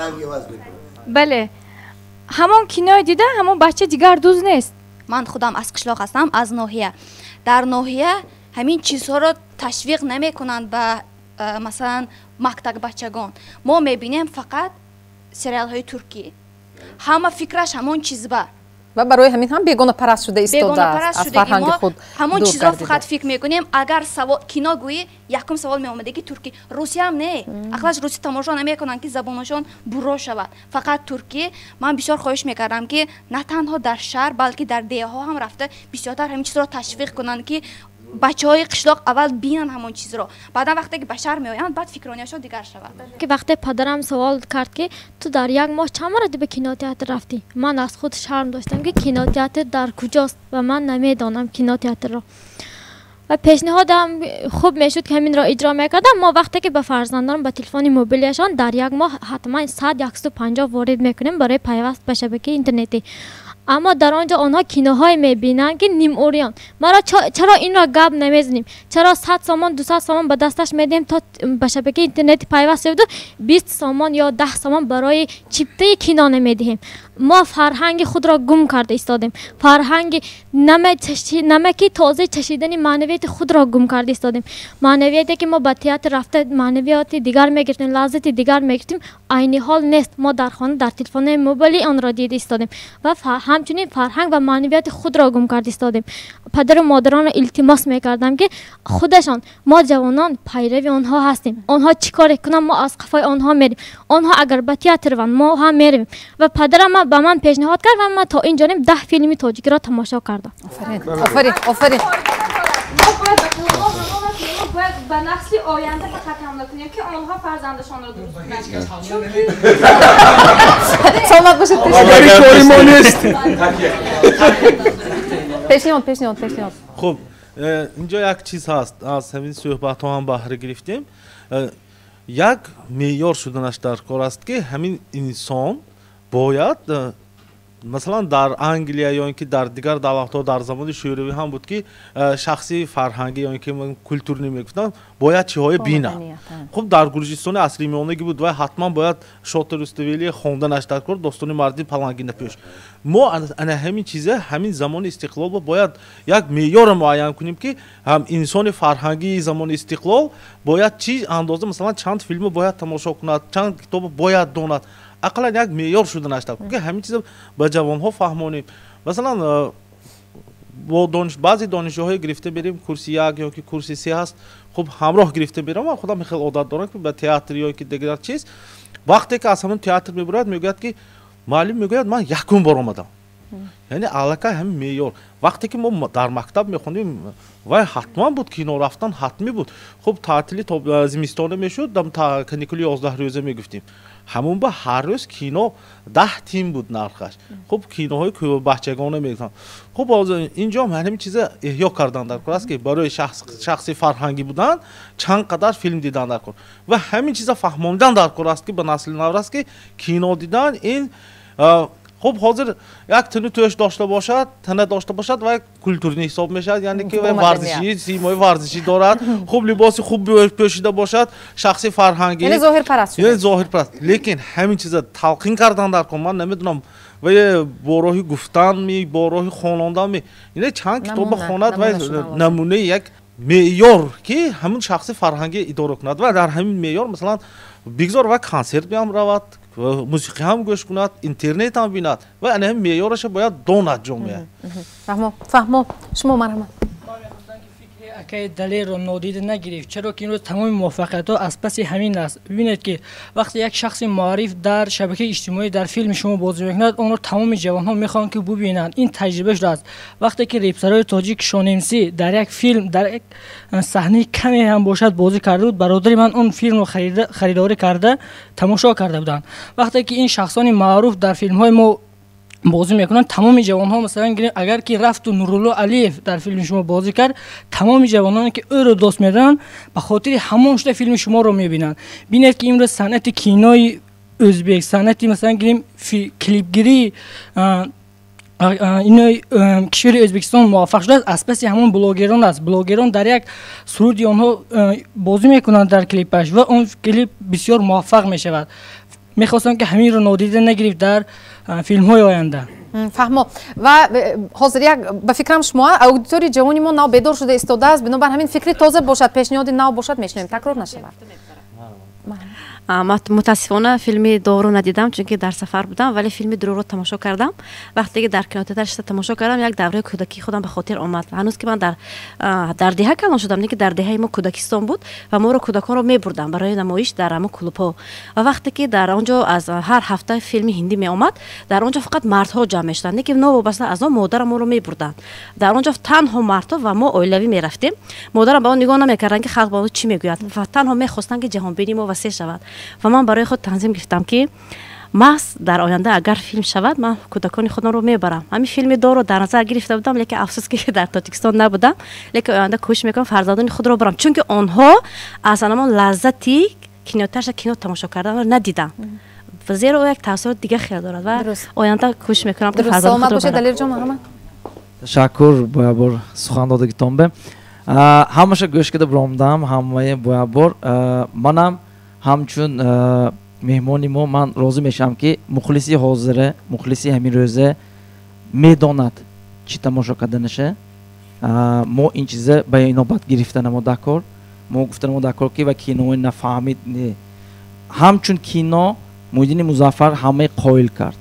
бале. Ҳамон кинои дида, ҳамон бача дигар дуз нест. Ман худам аз қишлоқ ҳастам, аз ноҳия. Дар ноҳия ҳамин чизҳоро ташвиқ намекунанд ба масалан мактаббачагон. Мо мебинем фақат сериалҳои туркӣ. Ҳама фикраш ҳамон чизба. Ва барои ҳамин ҳам бегонапараст шуда истодааст, аз фарҳанги худ. Ҳамон чизро фақат фикр мекунем. Агар кино гӯӣ, якум савол меомада ки туркӣ. Русиям не. Ақлаш русӣ тамошо намекунанд, ки забонашон буро шавад. Фақат туркӣ. Ман бисёр хоҳиш мекардам, ки на танҳо дар шаҳр, балки дар деҳаҳо ҳам рафта бисёртар ҳамин чизро ташвиқ кунанд, ки бачаҳои қишлоқ аввал бинанд ҳамон чизро, баъдан вақте ки ба шаҳр меоянд, баъд фикронияшон дигар шавад. Ки вақте падарам савол кард, ки ту дар як моҳ чанд маротиба ба кинотеатр рафтӣ, ман аз худ шарм доштам, ки кинотеатр дар куҷост ва ман намедонам кинотеатрро. Ва пешниҳодам хуб мешуд, ки ҳаминро иҷро мекардам. Мо вақте ки ба фарзандон ба телефони мобилиашон дар як моҳ ҳатман 100-150 ворид мекунем барои пайваст ба шабакаи интернетӣ, аммо дар он ҷо онҳо киноҳое мебинанд, ки нимурён. Маро чаро инро гап намезанем? Чаро 100 сомон, 200 сомон ба дасташ медиҳем, то ба шабакаи интернети пайваст шаваду 20 сомон ё 10 сомон барои чиптаи кино намедиҳем? Мо фарҳанги худро гум карда истодем, фарҳанги намаки тозаи чашидани маънавияти худро гум карда истодем. Маънавияте ки мо ба театр рафта маънавияти дигар мегирифтем, лаззати дигар мегирифтем, айни ҳол нест. Мо дар хона дар телефонҳои мобилӣ онро дида истодем ва ҳамчунин фарҳанг ва маънавияти худро гум карда истодем. Падару модаронро илтимос мекардам, ки худашон, мо ҷавонон пайрави онҳо ҳастем, онҳо чӣ коре кунанд, мо аз қафои онҳо мерем. Онҳо агар ба театр раванд, мо ҳам меравем. Ва падарам ба ман пешниҳод кард ва ман то ин ҷониб 10 филми тоҷикиро тамошо кардам. Офарин, офарин, офарин. Мо бояд ба калонҳо ҳамон бояд ба насли оянда фақат ҳамла кунем, ки онҳо фарзандашонро дуруст кунанд. Чунки саломат бошед. Кори мо нест. Пешниҳод, пешниҳод, пешниҳод. Хуб, инҷо як чиз ҳаст, аз ҳамин суҳбатҳо ҳам баҳра гирифтем. Як меъёр шуданаш дар кор аст, ки ҳамин инсон бояд, масалан дар Англия ё ин ки дар дигар давлатҳо дар замони Шӯравӣ ҳам буд, ки шахси фарҳангӣ ё ин ки культурный мегуфтанд, бояд чиҳое бинад. Хуб, дар Гурҷистони асри миёнагӣ буд, вай ҳатман бояд Шота Руставели хонданаш дар кор, достони марди палангинапӯш. Мо ана ҳамин чиза ҳамин замони истиқлол бояд як меъёрро муайян кунем, ки ҳам инсони фарҳангии замони истиқлол бояд чӣ андоза, масалан чанд филмро бояд тамошо кунад, чанд китобро бояд донад. Ақаллан як меъёр шуданаш дар кор, ки ҳамин чиза ба ҷавонҳо фаҳмонем. Масалан бо баъзе донишҷӯҳое гирифта берем, курси 1 ё ки курси 3 ҳаст, хуб ҳамроҳ гирифта берам. Ман худам хеле одат дорам, ки ба театр ё ки дигар чиз, вақте ки аз ҳамон театр мебурад, мегӯяд ки муаллим мегӯяд ман якум бор омадам. Яъне аллакай ҳамин меъёр. Вақте ки мо дар мактаб мехондем, вай ҳатман буд, кино рафтан ҳатмӣ буд. Хуб, таътили зимистона мешуд, каникули 11 рӯза мегуфтем. Ҳамон ба ҳар рӯз кино 10 тим буд нархаш. Хуб, киноҳои бачагона мегуфтанд. Хуб, инҷо ҳам ҳамин чиза эҳё кардан дар кор аст, ки барои шахси фарҳангӣ будан чанд қадар филм дидан дар кор ва ҳамин чиза фаҳмондан дар кор аст, ки ба насли наврас, ки кино дидан ин Хуб, ҳозир як тину тӯш дошта бошад, тана дошта бошад ва культурный ҳисоб мешавад, яъне ки варзишӣ, симои варзишӣ дорад, хуб либоси хуб пӯшида бошад, шахси фарҳангӣ, яъне зоҳирпараст шуда, яъне зоҳирпараст. Лекин ҳамин чиза талқин кардан дар кор, ман намедонам, ва бо роҳи гуфтанми, бо роҳи хононданми, ине чанд китоба хонад ва намунаи як меъёр ки ҳамин шахси фарҳангӣ идора кунад ва дар ҳамин меъёр масалан бигзор ва консерт биам равад, мусиқӣ ҳам гӯш кунад, интернет ҳам бинад ва ана ҳамин меъёраша бояд донад ҷомеа. Фаҳмо, фаҳмо, шумо марҳамат. Акаи Далерро нодида нагирифт, чаро ки имрӯз тамоми муваффақиятҳо аз паси ҳамин аст. Бибинед ки вақте як шахси маориф дар шабакаи иҷтимоӣ дар филми шумо бозӣ мекунад, онро тамоми ҷавонҳо мехоҳанд ки бубинанд. Ин таҷриба шудааст. Вақте ки репсарои тоҷик Шонемсӣ дар як филм дар як саҳнаи каме ҳам бошад бозӣ карда буд, бародари ман он филмро харидорӣ карда тамошо карда буданд. Вақте ки ин шахсони маъруф дар филмҳои мо бозӣ мекунанд, тамоми ҷавонҳо, масалан гирем, агар ки рафту Нурулло Алиев дар филми шумо бозӣ кард, тамоми ҷавононе ки ӯро дӯст медоранд ба хотири ҳамон шуда филми шуморо мебинанд. Бинед ки имрӯз санъати кинои ӯзбек, санъати масалан гирем клипгирии инои кишвари Ӯзбекистон муваффақ шудааст аз паси ҳамон блогерон аст. Блогерон дар як суруди онҳо бозӣ мекунанд дар клипаш ва он клип бисёр муваффақ мешавад. Мехостам ки ҳаминро нодида нагирифт дар филмҳои оянда. Фаҳмо. Ва ҳозир як ба фикрам шумо аудиторияи ҷавони мо нав бедор шуда истодааст, бинобар ҳамин фикри тоза бошад, пешниҳоди нав бошад, мешунавем, такрор нашавад. Мутаассифона филми Довро надидам, чунки дар сафар будам, вале филми Дурӯғро тамошо кардам. Вақте ки дар кинотеатр шиста тамошо кардам, як давраи кӯдакии худам ба хотир омад. Ҳанӯз ки ман дар деҳа калон шудам, не ки дар деҳаи мо кӯдакистон буд ва моро кӯдаконро мебурдам барои намоиш дар ҳамон клубҳо. Ва вақте ки дар он ҷо аз ҳар ҳафта филми ҳиндӣ меомад, дар он ҷо фақат мардҳо ҷамъ мешуданд, не ки новобаста аз он модарам моро мебурданд. Дар он ҷо танҳо мардҳо ва мо оилавӣ мерафтем. Модарам ба он нигоҳ намекарданд ки халқ ба он чӣ мегӯяд, ва танҳо мехостанд ки ҷаҳонбинии мо васеъ шавад. Ва ман барои худ танзим гирифтам ки маҳз дар оянда агар филм шавад, ман кӯдакони худамро мебарам. Ҳамин филми Довро дар назар гирифта будам, лекин афсӯс ки дар Тоҷикистон набудам, лекин оянда кӯшиш мекунам фарзандони худро барам, чунки онҳо аз ҳамон лаззати кинотеатр кино тамошо карданро надиданд, зеро як таассуроти дига хел дорад ва оянда кӯшиш мекунам ки фарзандони худро барам. Ташаккур бо як бор сухан додагитон бе. Ҳамаша гӯш карда биромдам, ҳамаи бо як бор манам ҳамчун меҳмони мо ман розӣ мешавам ки мухлиси ҳозира, мухлиси ҳамин рӯза медонад чӣ тамошо карданаша. Мо ин чиза ба инобат гирифта намода кор, мо гуфта намода кор ки ва кинои нафаҳмид не. Ҳамчун кино Муҳиддини Музаффар ҳамаи қоил кард.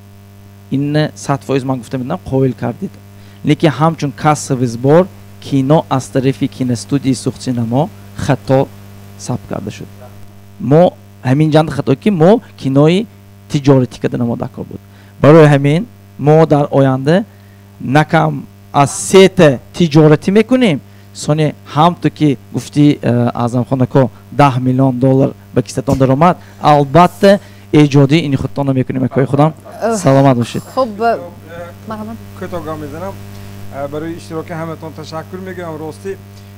Инна 100% ман гуфта медонам қоил кардид. Лекин ҳамчун кассовый сбор кино аз тарафи киностудияи Суғдсинамо хато сабт карда шуд. Мо ҳамин ҷанд хато ки мо кинои тиҷоратӣ карда намода кор буд. Барои ҳамин мо дар оянда накам аз сета тиҷоратӣ мекунем, сони ҳамту ки гуфти Аъзамхон ако 10 миллион доллар ба кисатон даромад, албатта эҷодии ини худтонро мекунем акои худам. Саломат бошед. Хуб, марҳамат. Кӯтоҳ гап мезанам. Барои иштироки ҳаматон ташаккур мегӯям. Ростӣ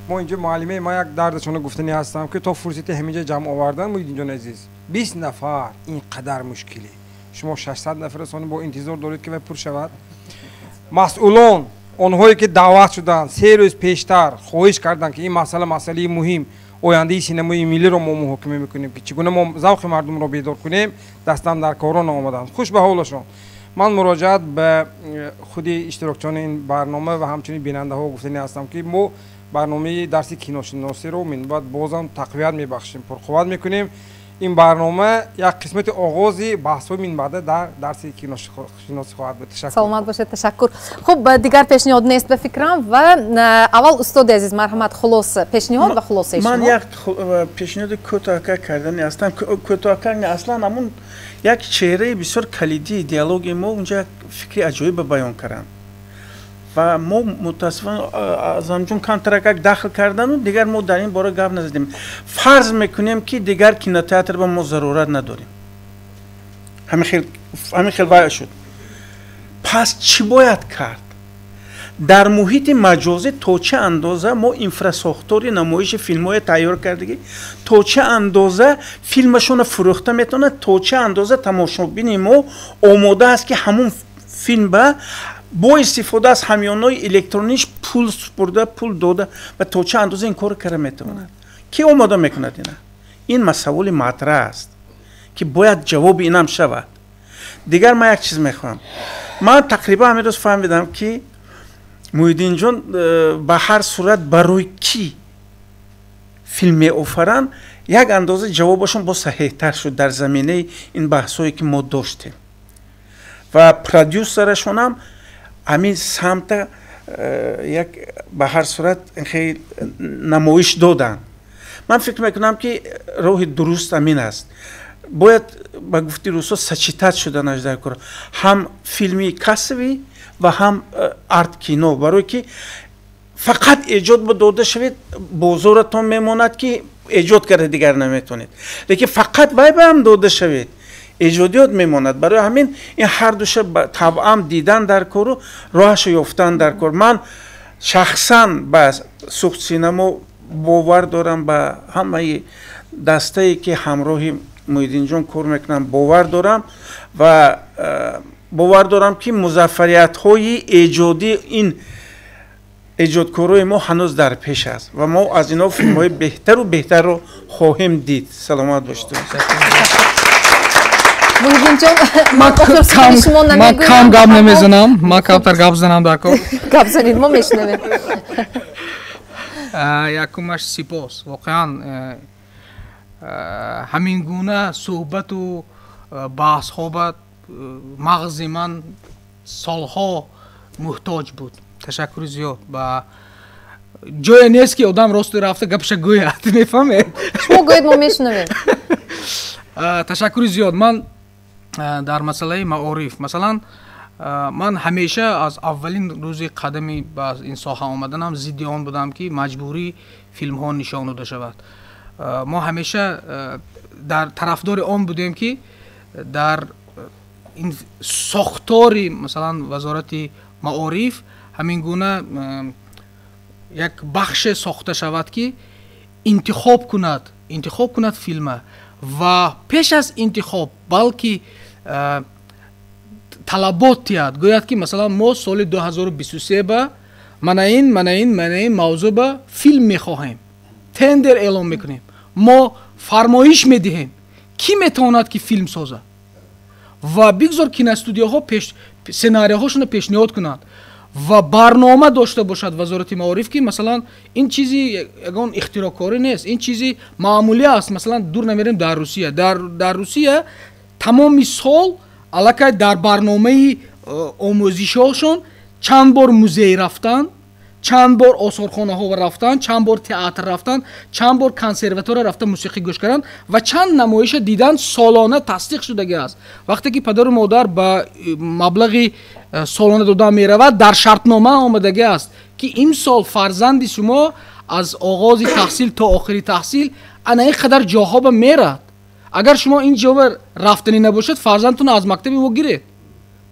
мо инҷо муаллимаи ман як дардашонро гуфтанӣ ҳастам ки то фурсати ҳаминҷа ҷамъ овардан Муҳиддинҷон азиз 20 нафар ин қадар мушкиле. Шумо 600 нафар сони бо интизор доред ки вай пур шавад. Масъулон онҳое ки даъват шуданд 3 рӯз пештар хоҳиш карданд ки ин масъала масъалаи муҳим ояндаи синамои миллиро мо муҳокима мекунем ки чӣ гуна мо завқи мардумро бедор кунем, дастандаркорон омаданд. Хуш ба ҳолашон. Ман муроҷиат ба худи иштирокчиёни ин барнома ва ҳамчунин бинандаҳо гуфтанӣ ҳастам ки мо барномаи дарси киношиносиро минбаъд бозам тақвият мебахшем, пурқувват мекунем. Ин барнома як қисмати оғози баҳсҳои минбаъда дар дарси киношиносӣ хоҳад буд. Ташаккур. Саломат бошед, ташаккур. Хуб, дигар пешниҳод нест ба фикрам ва аввал устоди азиз марҳамат, хулоса, пешниҳод ва хулосаи шумо. Ман як пешниҳоди кӯтоҳ кардани ҳастам. Кӯтоҳ не, аслан ҳамун як чеҳраи бисёр калидии диалоги мо унҷа як фикри аҷоибе баён карданд ва мо мутаассифона Аъзамҷон камтарак дахл кардану дигар мо дар ин бора гап назадем. Фарз мекунем ки дигар кинотеатр ба мо зарурат надорем. Ҳамин хел вай шуд. Пас чӣ бояд кард? Дар муҳити маҷозӣ то чӣ андоза мо инфрасохтори намоиши филмҳое тайёр кардагӣ, то чӣ андоза филмашонро фурӯхта метавонад, то чӣ андоза тамошобини мо омода аст ки ҳамун Филм ба бо истифода аз ҳамёнҳои электрониш пул супурда, пул дода ва то чӣ андоза ин корро карда метавонад? Ки омода мекунад ина? Ин саволи матраҳ аст, ки бояд ҷавоби инам шавад. Дигар ман як чиз мехоҳам. Ман тақрибан ҳамин рӯз фаҳмидам, ки Муҳиддинҷон ба ҳар сурат барои кӣ филм меофаранд, як андоза ҷавобашон боз саҳеҳтар шуд дар заминаи ин баҳсҳое, ки мо доштем, ва продюсерашонам ҳамин самта як ба ҳар сурат хеле намоиш доданд. Ман фикр мекунам, ки роҳи дуруст ҳамин аст. Бояд, ба гуфти русо, сочетать шуданаш дар кор, ҳам филми кассовый ва ҳам арт кино, барое ки фақат эҷод ба дода шавед, бозоратон мемонад, ки эҷод карда дигар наметавонед, лекин фақат вай ба ҳам дода шавед, эҷодиёт мемонад. Барои ҳамин ин ҳардуша табъам дидан дар кору роҳашо ёфтан дар кор. Ман шахсан ба Суғдсинамо бовар дорам, ба ҳамаи дастае, ки ҳамроҳи Муҳиддинҷон кор мекунам, бовар дорам ва бовар дорам, ки музаффариятҳои эҷодии ин эҷодкорои мо ҳанӯз дар пеш аст ва мо аз инҳо филмҳои беҳтару беҳтарро хоҳем дид. Саломат бошед. Муҳиддинҷон, ман кам гап намезанам, ман камтар гап занам дар кор. Гап занед, мо мешунавем. Якумаш, сипос. Воқеан ҳамин гуна суҳбату баҳсҳо ба мағзи ман солҳо муҳтоҷ буд. Ташаккури зиёд. Ба ҷое нест, ки одам росту рафта гапаша гӯяд, мефаҳмед? Шумо гӯед, мо мешунавем. Ташаккури зиёд. Ман дар масъалаи маориф, масалан, ман ҳамеша аз аввалин рӯзи қадами ба ин соҳа омаданам зидди он будам, ки маҷбурӣ филмҳо нишон дода шавад. Мо ҳамеша дар тарафдори он будем, ки дар ин сохтори, масалан, вазорати маориф ҳамин гуна як бахше сохта шавад, ки интихоб кунад филма ва пеш аз интихоб балки талабот диҳад, гӯяд, ки масалан мо соли 2023 ба мана ин, мана ин, мана ин мавзӯъ ба филм мехоҳем, тендер эълон мекунем, мо фармоиш медиҳем, кӣ метавонад, ки филм созад, ва бигзор киностудияҳо сценарияҳошонро пешниҳод кунанд ва барнома дошта бошад вазорати маориф, ки масалан ин чизи ягон ихтироъкорӣ нест, ин чизи маъмулӣ аст. Масалан, дур намерем, дар Русия, дар Русия тамоми сол аллакай дар барномаи омӯзишҳошон чанд бор музей рафтан, чанд бор осорхонаҳо рафтан, чанд бор театр рафтан, чанд бор консерватория рафта мусиқӣ гӯш кардан ва чанд намоиша дидан солона тасдиқ шудагӣ аст. Вақте ки падару модар ба маблағи солона додан меравад, дар шартнома омадагӣ аст, ки имсол фарзанди шумо аз оғози таҳсил то охири таҳсил ана ин қадар ҷоҳо ба мерад. Агар шумо ин ҷо рафтанӣ набошад, фарзандтонро аз мактаби мо гиред.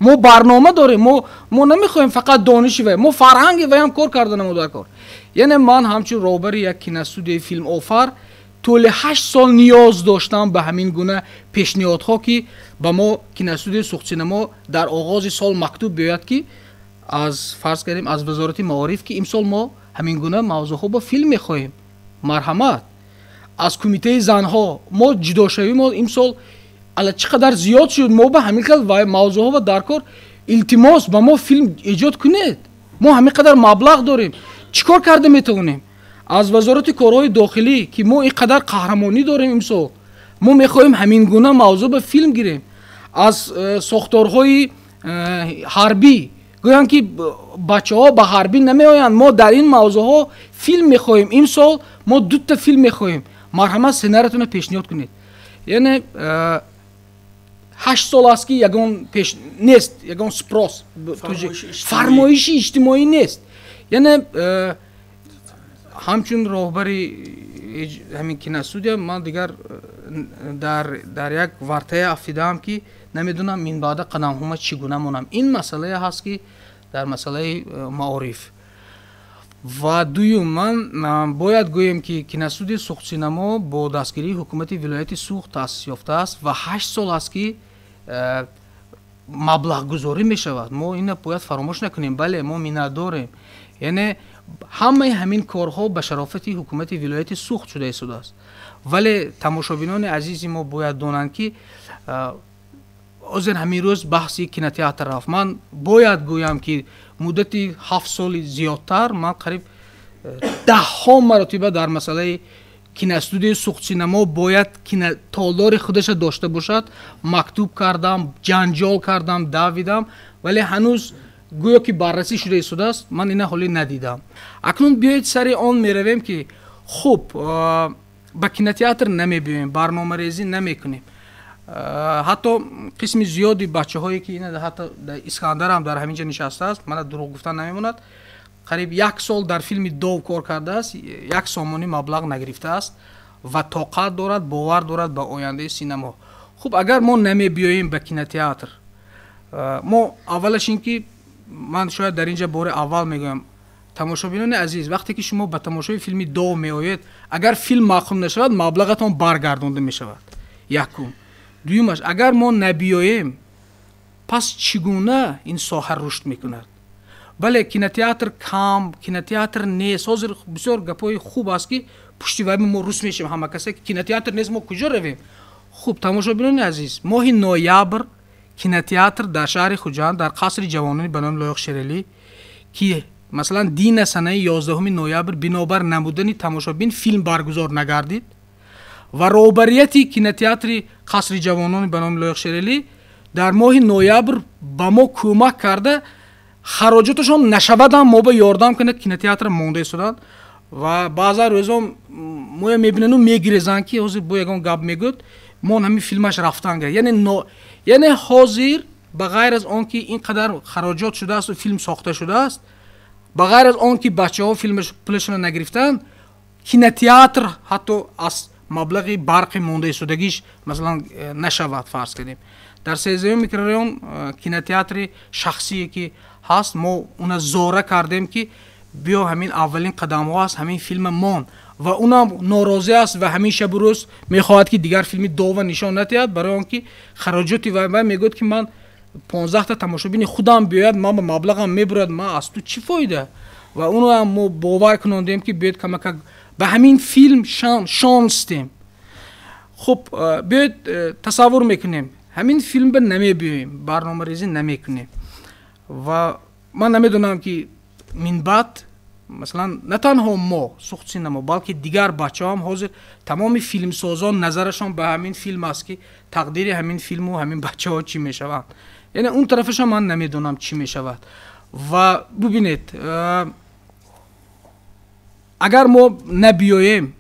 Мо барнома дорем, мо намехоҳем фақат дониши вай, мо фарҳанги вайам кор карда намо дар кор. Яъне ман ҳамчун роҳбари як киностудияи филмофар тӯли 8 сол ниёз доштам ба ҳамин гуна пешниҳодҳо, ки ба мо киностудияи Суғдсинамо дар оғози сол мактуб биёяд, ки аз, фарз кардем, аз вазорати маориф, ки имсол мо ҳамин гуна мавзӯъҳо ба филм мехоҳем, марҳамат. Аз кумитаи занҳо мо ҷудошавӣ мо имсол ала чӣ қадар зиёд шуд, мо ба ҳамин хел мавзӯъҳо ба дар кор, илтимос, ба мо филм эҷод кунед, мо ҳамин қадар маблағ дорем, чӣ кор карда метавонем. Аз вазорати корҳои дохилӣ, ки мо ин қадар қаҳрамонӣ дорем, имсол мо мехоҳем ҳамин гуна мавзӯъ ба филм гирем. Аз сохторҳои ҳарбӣ гӯянд, ки бачаҳо ба ҳарбӣ намеоянд, мо дар ин мавзӯъҳо филм мехоҳем, имсол мо дута филм мехоҳем, марҳамат, сценариятонро пешниҳод кунед. Яъне 8 сол аст, ки ягон пеш нест, ягон спрос, фармоиши иҷтимоӣ нест. Яъне ҳамчун роҳбари ҳамин киностудия ман дигар дар як вартае афтидаам, ки намедонам минбаъда қадамҳома чӣ гуна монам. Ин масъалае ҳаст, ки дар масъалаи маориф. Ва дуюм, ман бояд гӯем, ки киностудияи Суғдсинамо бо дастгирии ҳукумати вилояти Суғд таъсис ёфтааст ва 8 сол аст, ки Маблағгузорӣ мешавад, мо ина бояд фаромӯш накунем. Бале, мо миннатдорем, яъне ҳамаи ҳамин корҳо ба шарофати ҳукумати вилояти Суғд шуда истодааст. Вале тамошобинони азизи мо бояд донанд, ки ҳозир ҳамин рӯз баҳси кинотеатр рафт. Ман бояд гӯям, ки муддати 7 соли зиёдтар ман қариб даҳҳо маротиба дар масъалаи киностудияи Суғдсинамо бояд кинотолори худаша дошта бошад мактуб кардам, ҷанҷол кардам, давидам, вале ҳанӯз гӯё ки баррасӣ шуда истодааст, ман ина ҳоле надидам. Акнун биёед сари он меравем, ки хуб, ба кинотеатр намебиёем, барномарезӣ намекунем. Ҳатто қисми зиёди бачаҳое ки ина ҳатто Искандарам дар ҳамин ҷо нишастааст, мана дурӯғ гуфтан намемонад, қариб як сол дар филми Дов кор кардааст, як сомонӣ маблағ нагирифтааст ва тоқат дорад, бовар дорад ба ояндаи синамо. Хуб, агар мо намебиёем ба кинотеатр, мо аввалаш ин ки ман шояд дар ин ҷа бори аввал мегӯям, тамошобинони азиз, вақте ки шумо ба тамошои филми Дов меоед, агар филм маъқул нашавад, маблағатон баргардонда мешавад. Якум. Дуюмаш, агар мо набиёем, пас чӣ гуна ин соҳа рушд мекунад? Бале, кинотеатр кам, кинотеатр нест. Ҳозир бисёр гапҳои хуб аст, ки пушти вайми мо рус мешавем, ҳама касе ки кинотеатр нест, мо куҷо равем? Хуб, тамошобинони азиз, моҳи ноябр кинотеатр дар шаҳри Хуҷанд, дар қасри ҷавонони ба номи Лоиқ Шералӣ, ки масалан дина санаи 11 ноябр бинобар намудани тамошобин филм баргузор нагардид ва роҳбарияти кинотеатри қасри ҷавонони ба номи Лоиқ Шералӣ дар моҳи ноябр ба мо кӯмак карда, хароҷоташон нашавадам мо ба ёрдам кунад, кинотеатр монда истоданд. Ва баъзан рӯзон моя мебинану мегирезанд, ки ҳозир бо ягон гап мегӯд, мо ҳамин филмаш рафтан гирад. Яъне ҳозир ба ғайр аз он ки ин қадар хароҷот шудааст ва филм сохта шудааст, ба ғайр аз он ки бачаҳо филмаш пулашонро нагирифтанд, кинотеатр ҳатто аз маблағи барқи монда истодагиш масалан нашавад. Фарз кардем, дар 13 микрорайон кинотеатри шахсие ки ҳаст, мо уна зора кардем, ки биё, ҳамин аввалин қадамҳо аст, ҳамин филма мон, ва унам норозӣ аст ва ҳамин шабу рӯз мехоҳад, ки дигар филми Дова нишон надиҳад, барои он ки хароҷоти вай, мегӯяд, ки ман 15та тамошобини худам биёяд, ман ба маблағам мебурад, ман аз ту чӣ фоида? Ва уноам мо бовар кунондем, ки биёед камакак ба ҳамин филм шонс дем. Хуб, биёед тасаввур мекунем, ҳамин филм ба намебиёем, барномарезӣ намекунем ва ман намедонам, ки минбаъд масалан на танҳо мо Суғдсинамо, балки дигар бачаҳоам, ҳозир тамоми филмсозон назарашон ба ҳамин филм аст, ки тақдири ҳамин филму ҳамин бачаҳо чӣ мешаванд. Яъне он тарафашам ман намедонам чӣ мешавад. Ва бубинед, агар мо набиёем,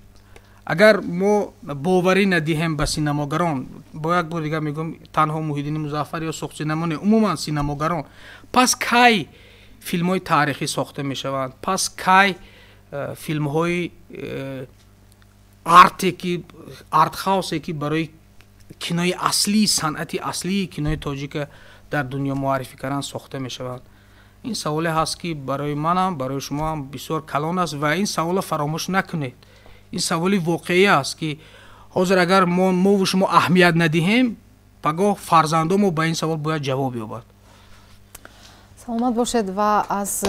агар мо боварӣ надиҳем ба синамогарон, бо як бор дигар мегӯям, танҳо Муҳиддини Музаффар ё Суғдсинамо не, умуман синамогарон, пас кай филмҳои таърихӣ сохта мешаванд? Пас кай филмҳои арте ки артхаусе ки барои кинои аслии, санъати аслии кинои тоҷика дар дунё муаррифӣ кардан сохта мешаванд? Ин саволе ҳаст, ки барои манам, барои шумоам бисёр калон аст ва ин саволро фаромӯш накунед. Ин саволи воқеӣ аст, ки ҳозир агар мову шумо аҳамият надиҳем, пагоҳ фарзандо мо ба ин савол бояд ҷавоб ёбад. Саломат бошед. Ва аз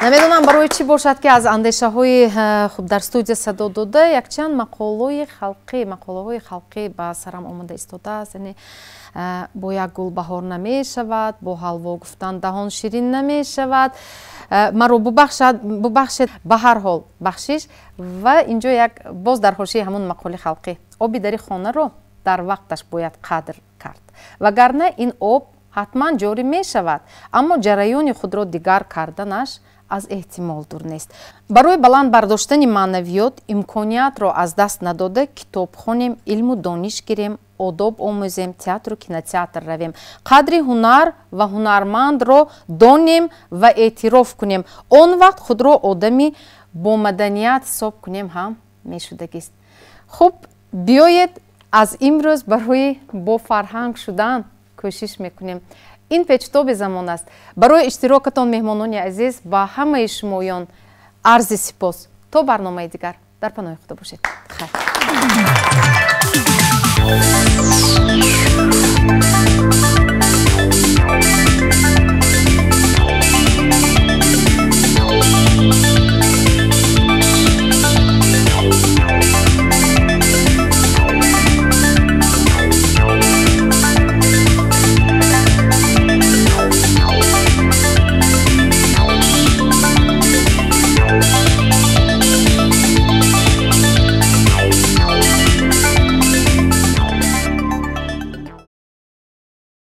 намедонам барои чӣ бошад, ки аз андешаҳои хуб дар студия садо дода якчанд мақолаҳои халқӣ ба сарам омада истодааст. Яъне бо як гул баҳор намешавад, бо ҳалво гуфтан даҳон ширин намешавад. Маро бубахшед, ба ҳар ҳол бахшиш. Ва инҷо як боз дар ҳошияи ҳамон мақоли халқӣ: оби дари хонаро дар вақташ бояд қадр кард, вагарна ин об ҳатман ҷорӣ мешавад, аммо ҷараёни худро дигар карданаш аз эҳтимол дур нест. Барои баланд бардоштани маънавиёт имкониятро аз даст надода китоб хонем, илму дониш гирем, одоб омӯзем, театру кинотеатр равем, қадри ҳунар ва ҳунармандро донем ва эътироф кунем. Он вақт худро одами бо маданият ҳисоб кунем ҳам мешудагист. Хуб, биёед аз имрӯз барои бофарҳанг шудан кӯшиш мекунем. Ин печтоби замон аст. Барои иштирокатон, меҳмонони азиз, ба ҳамаи шумоён арзи сипос. То барномаи дигар дар паноҳи Худо бошед. Хайр.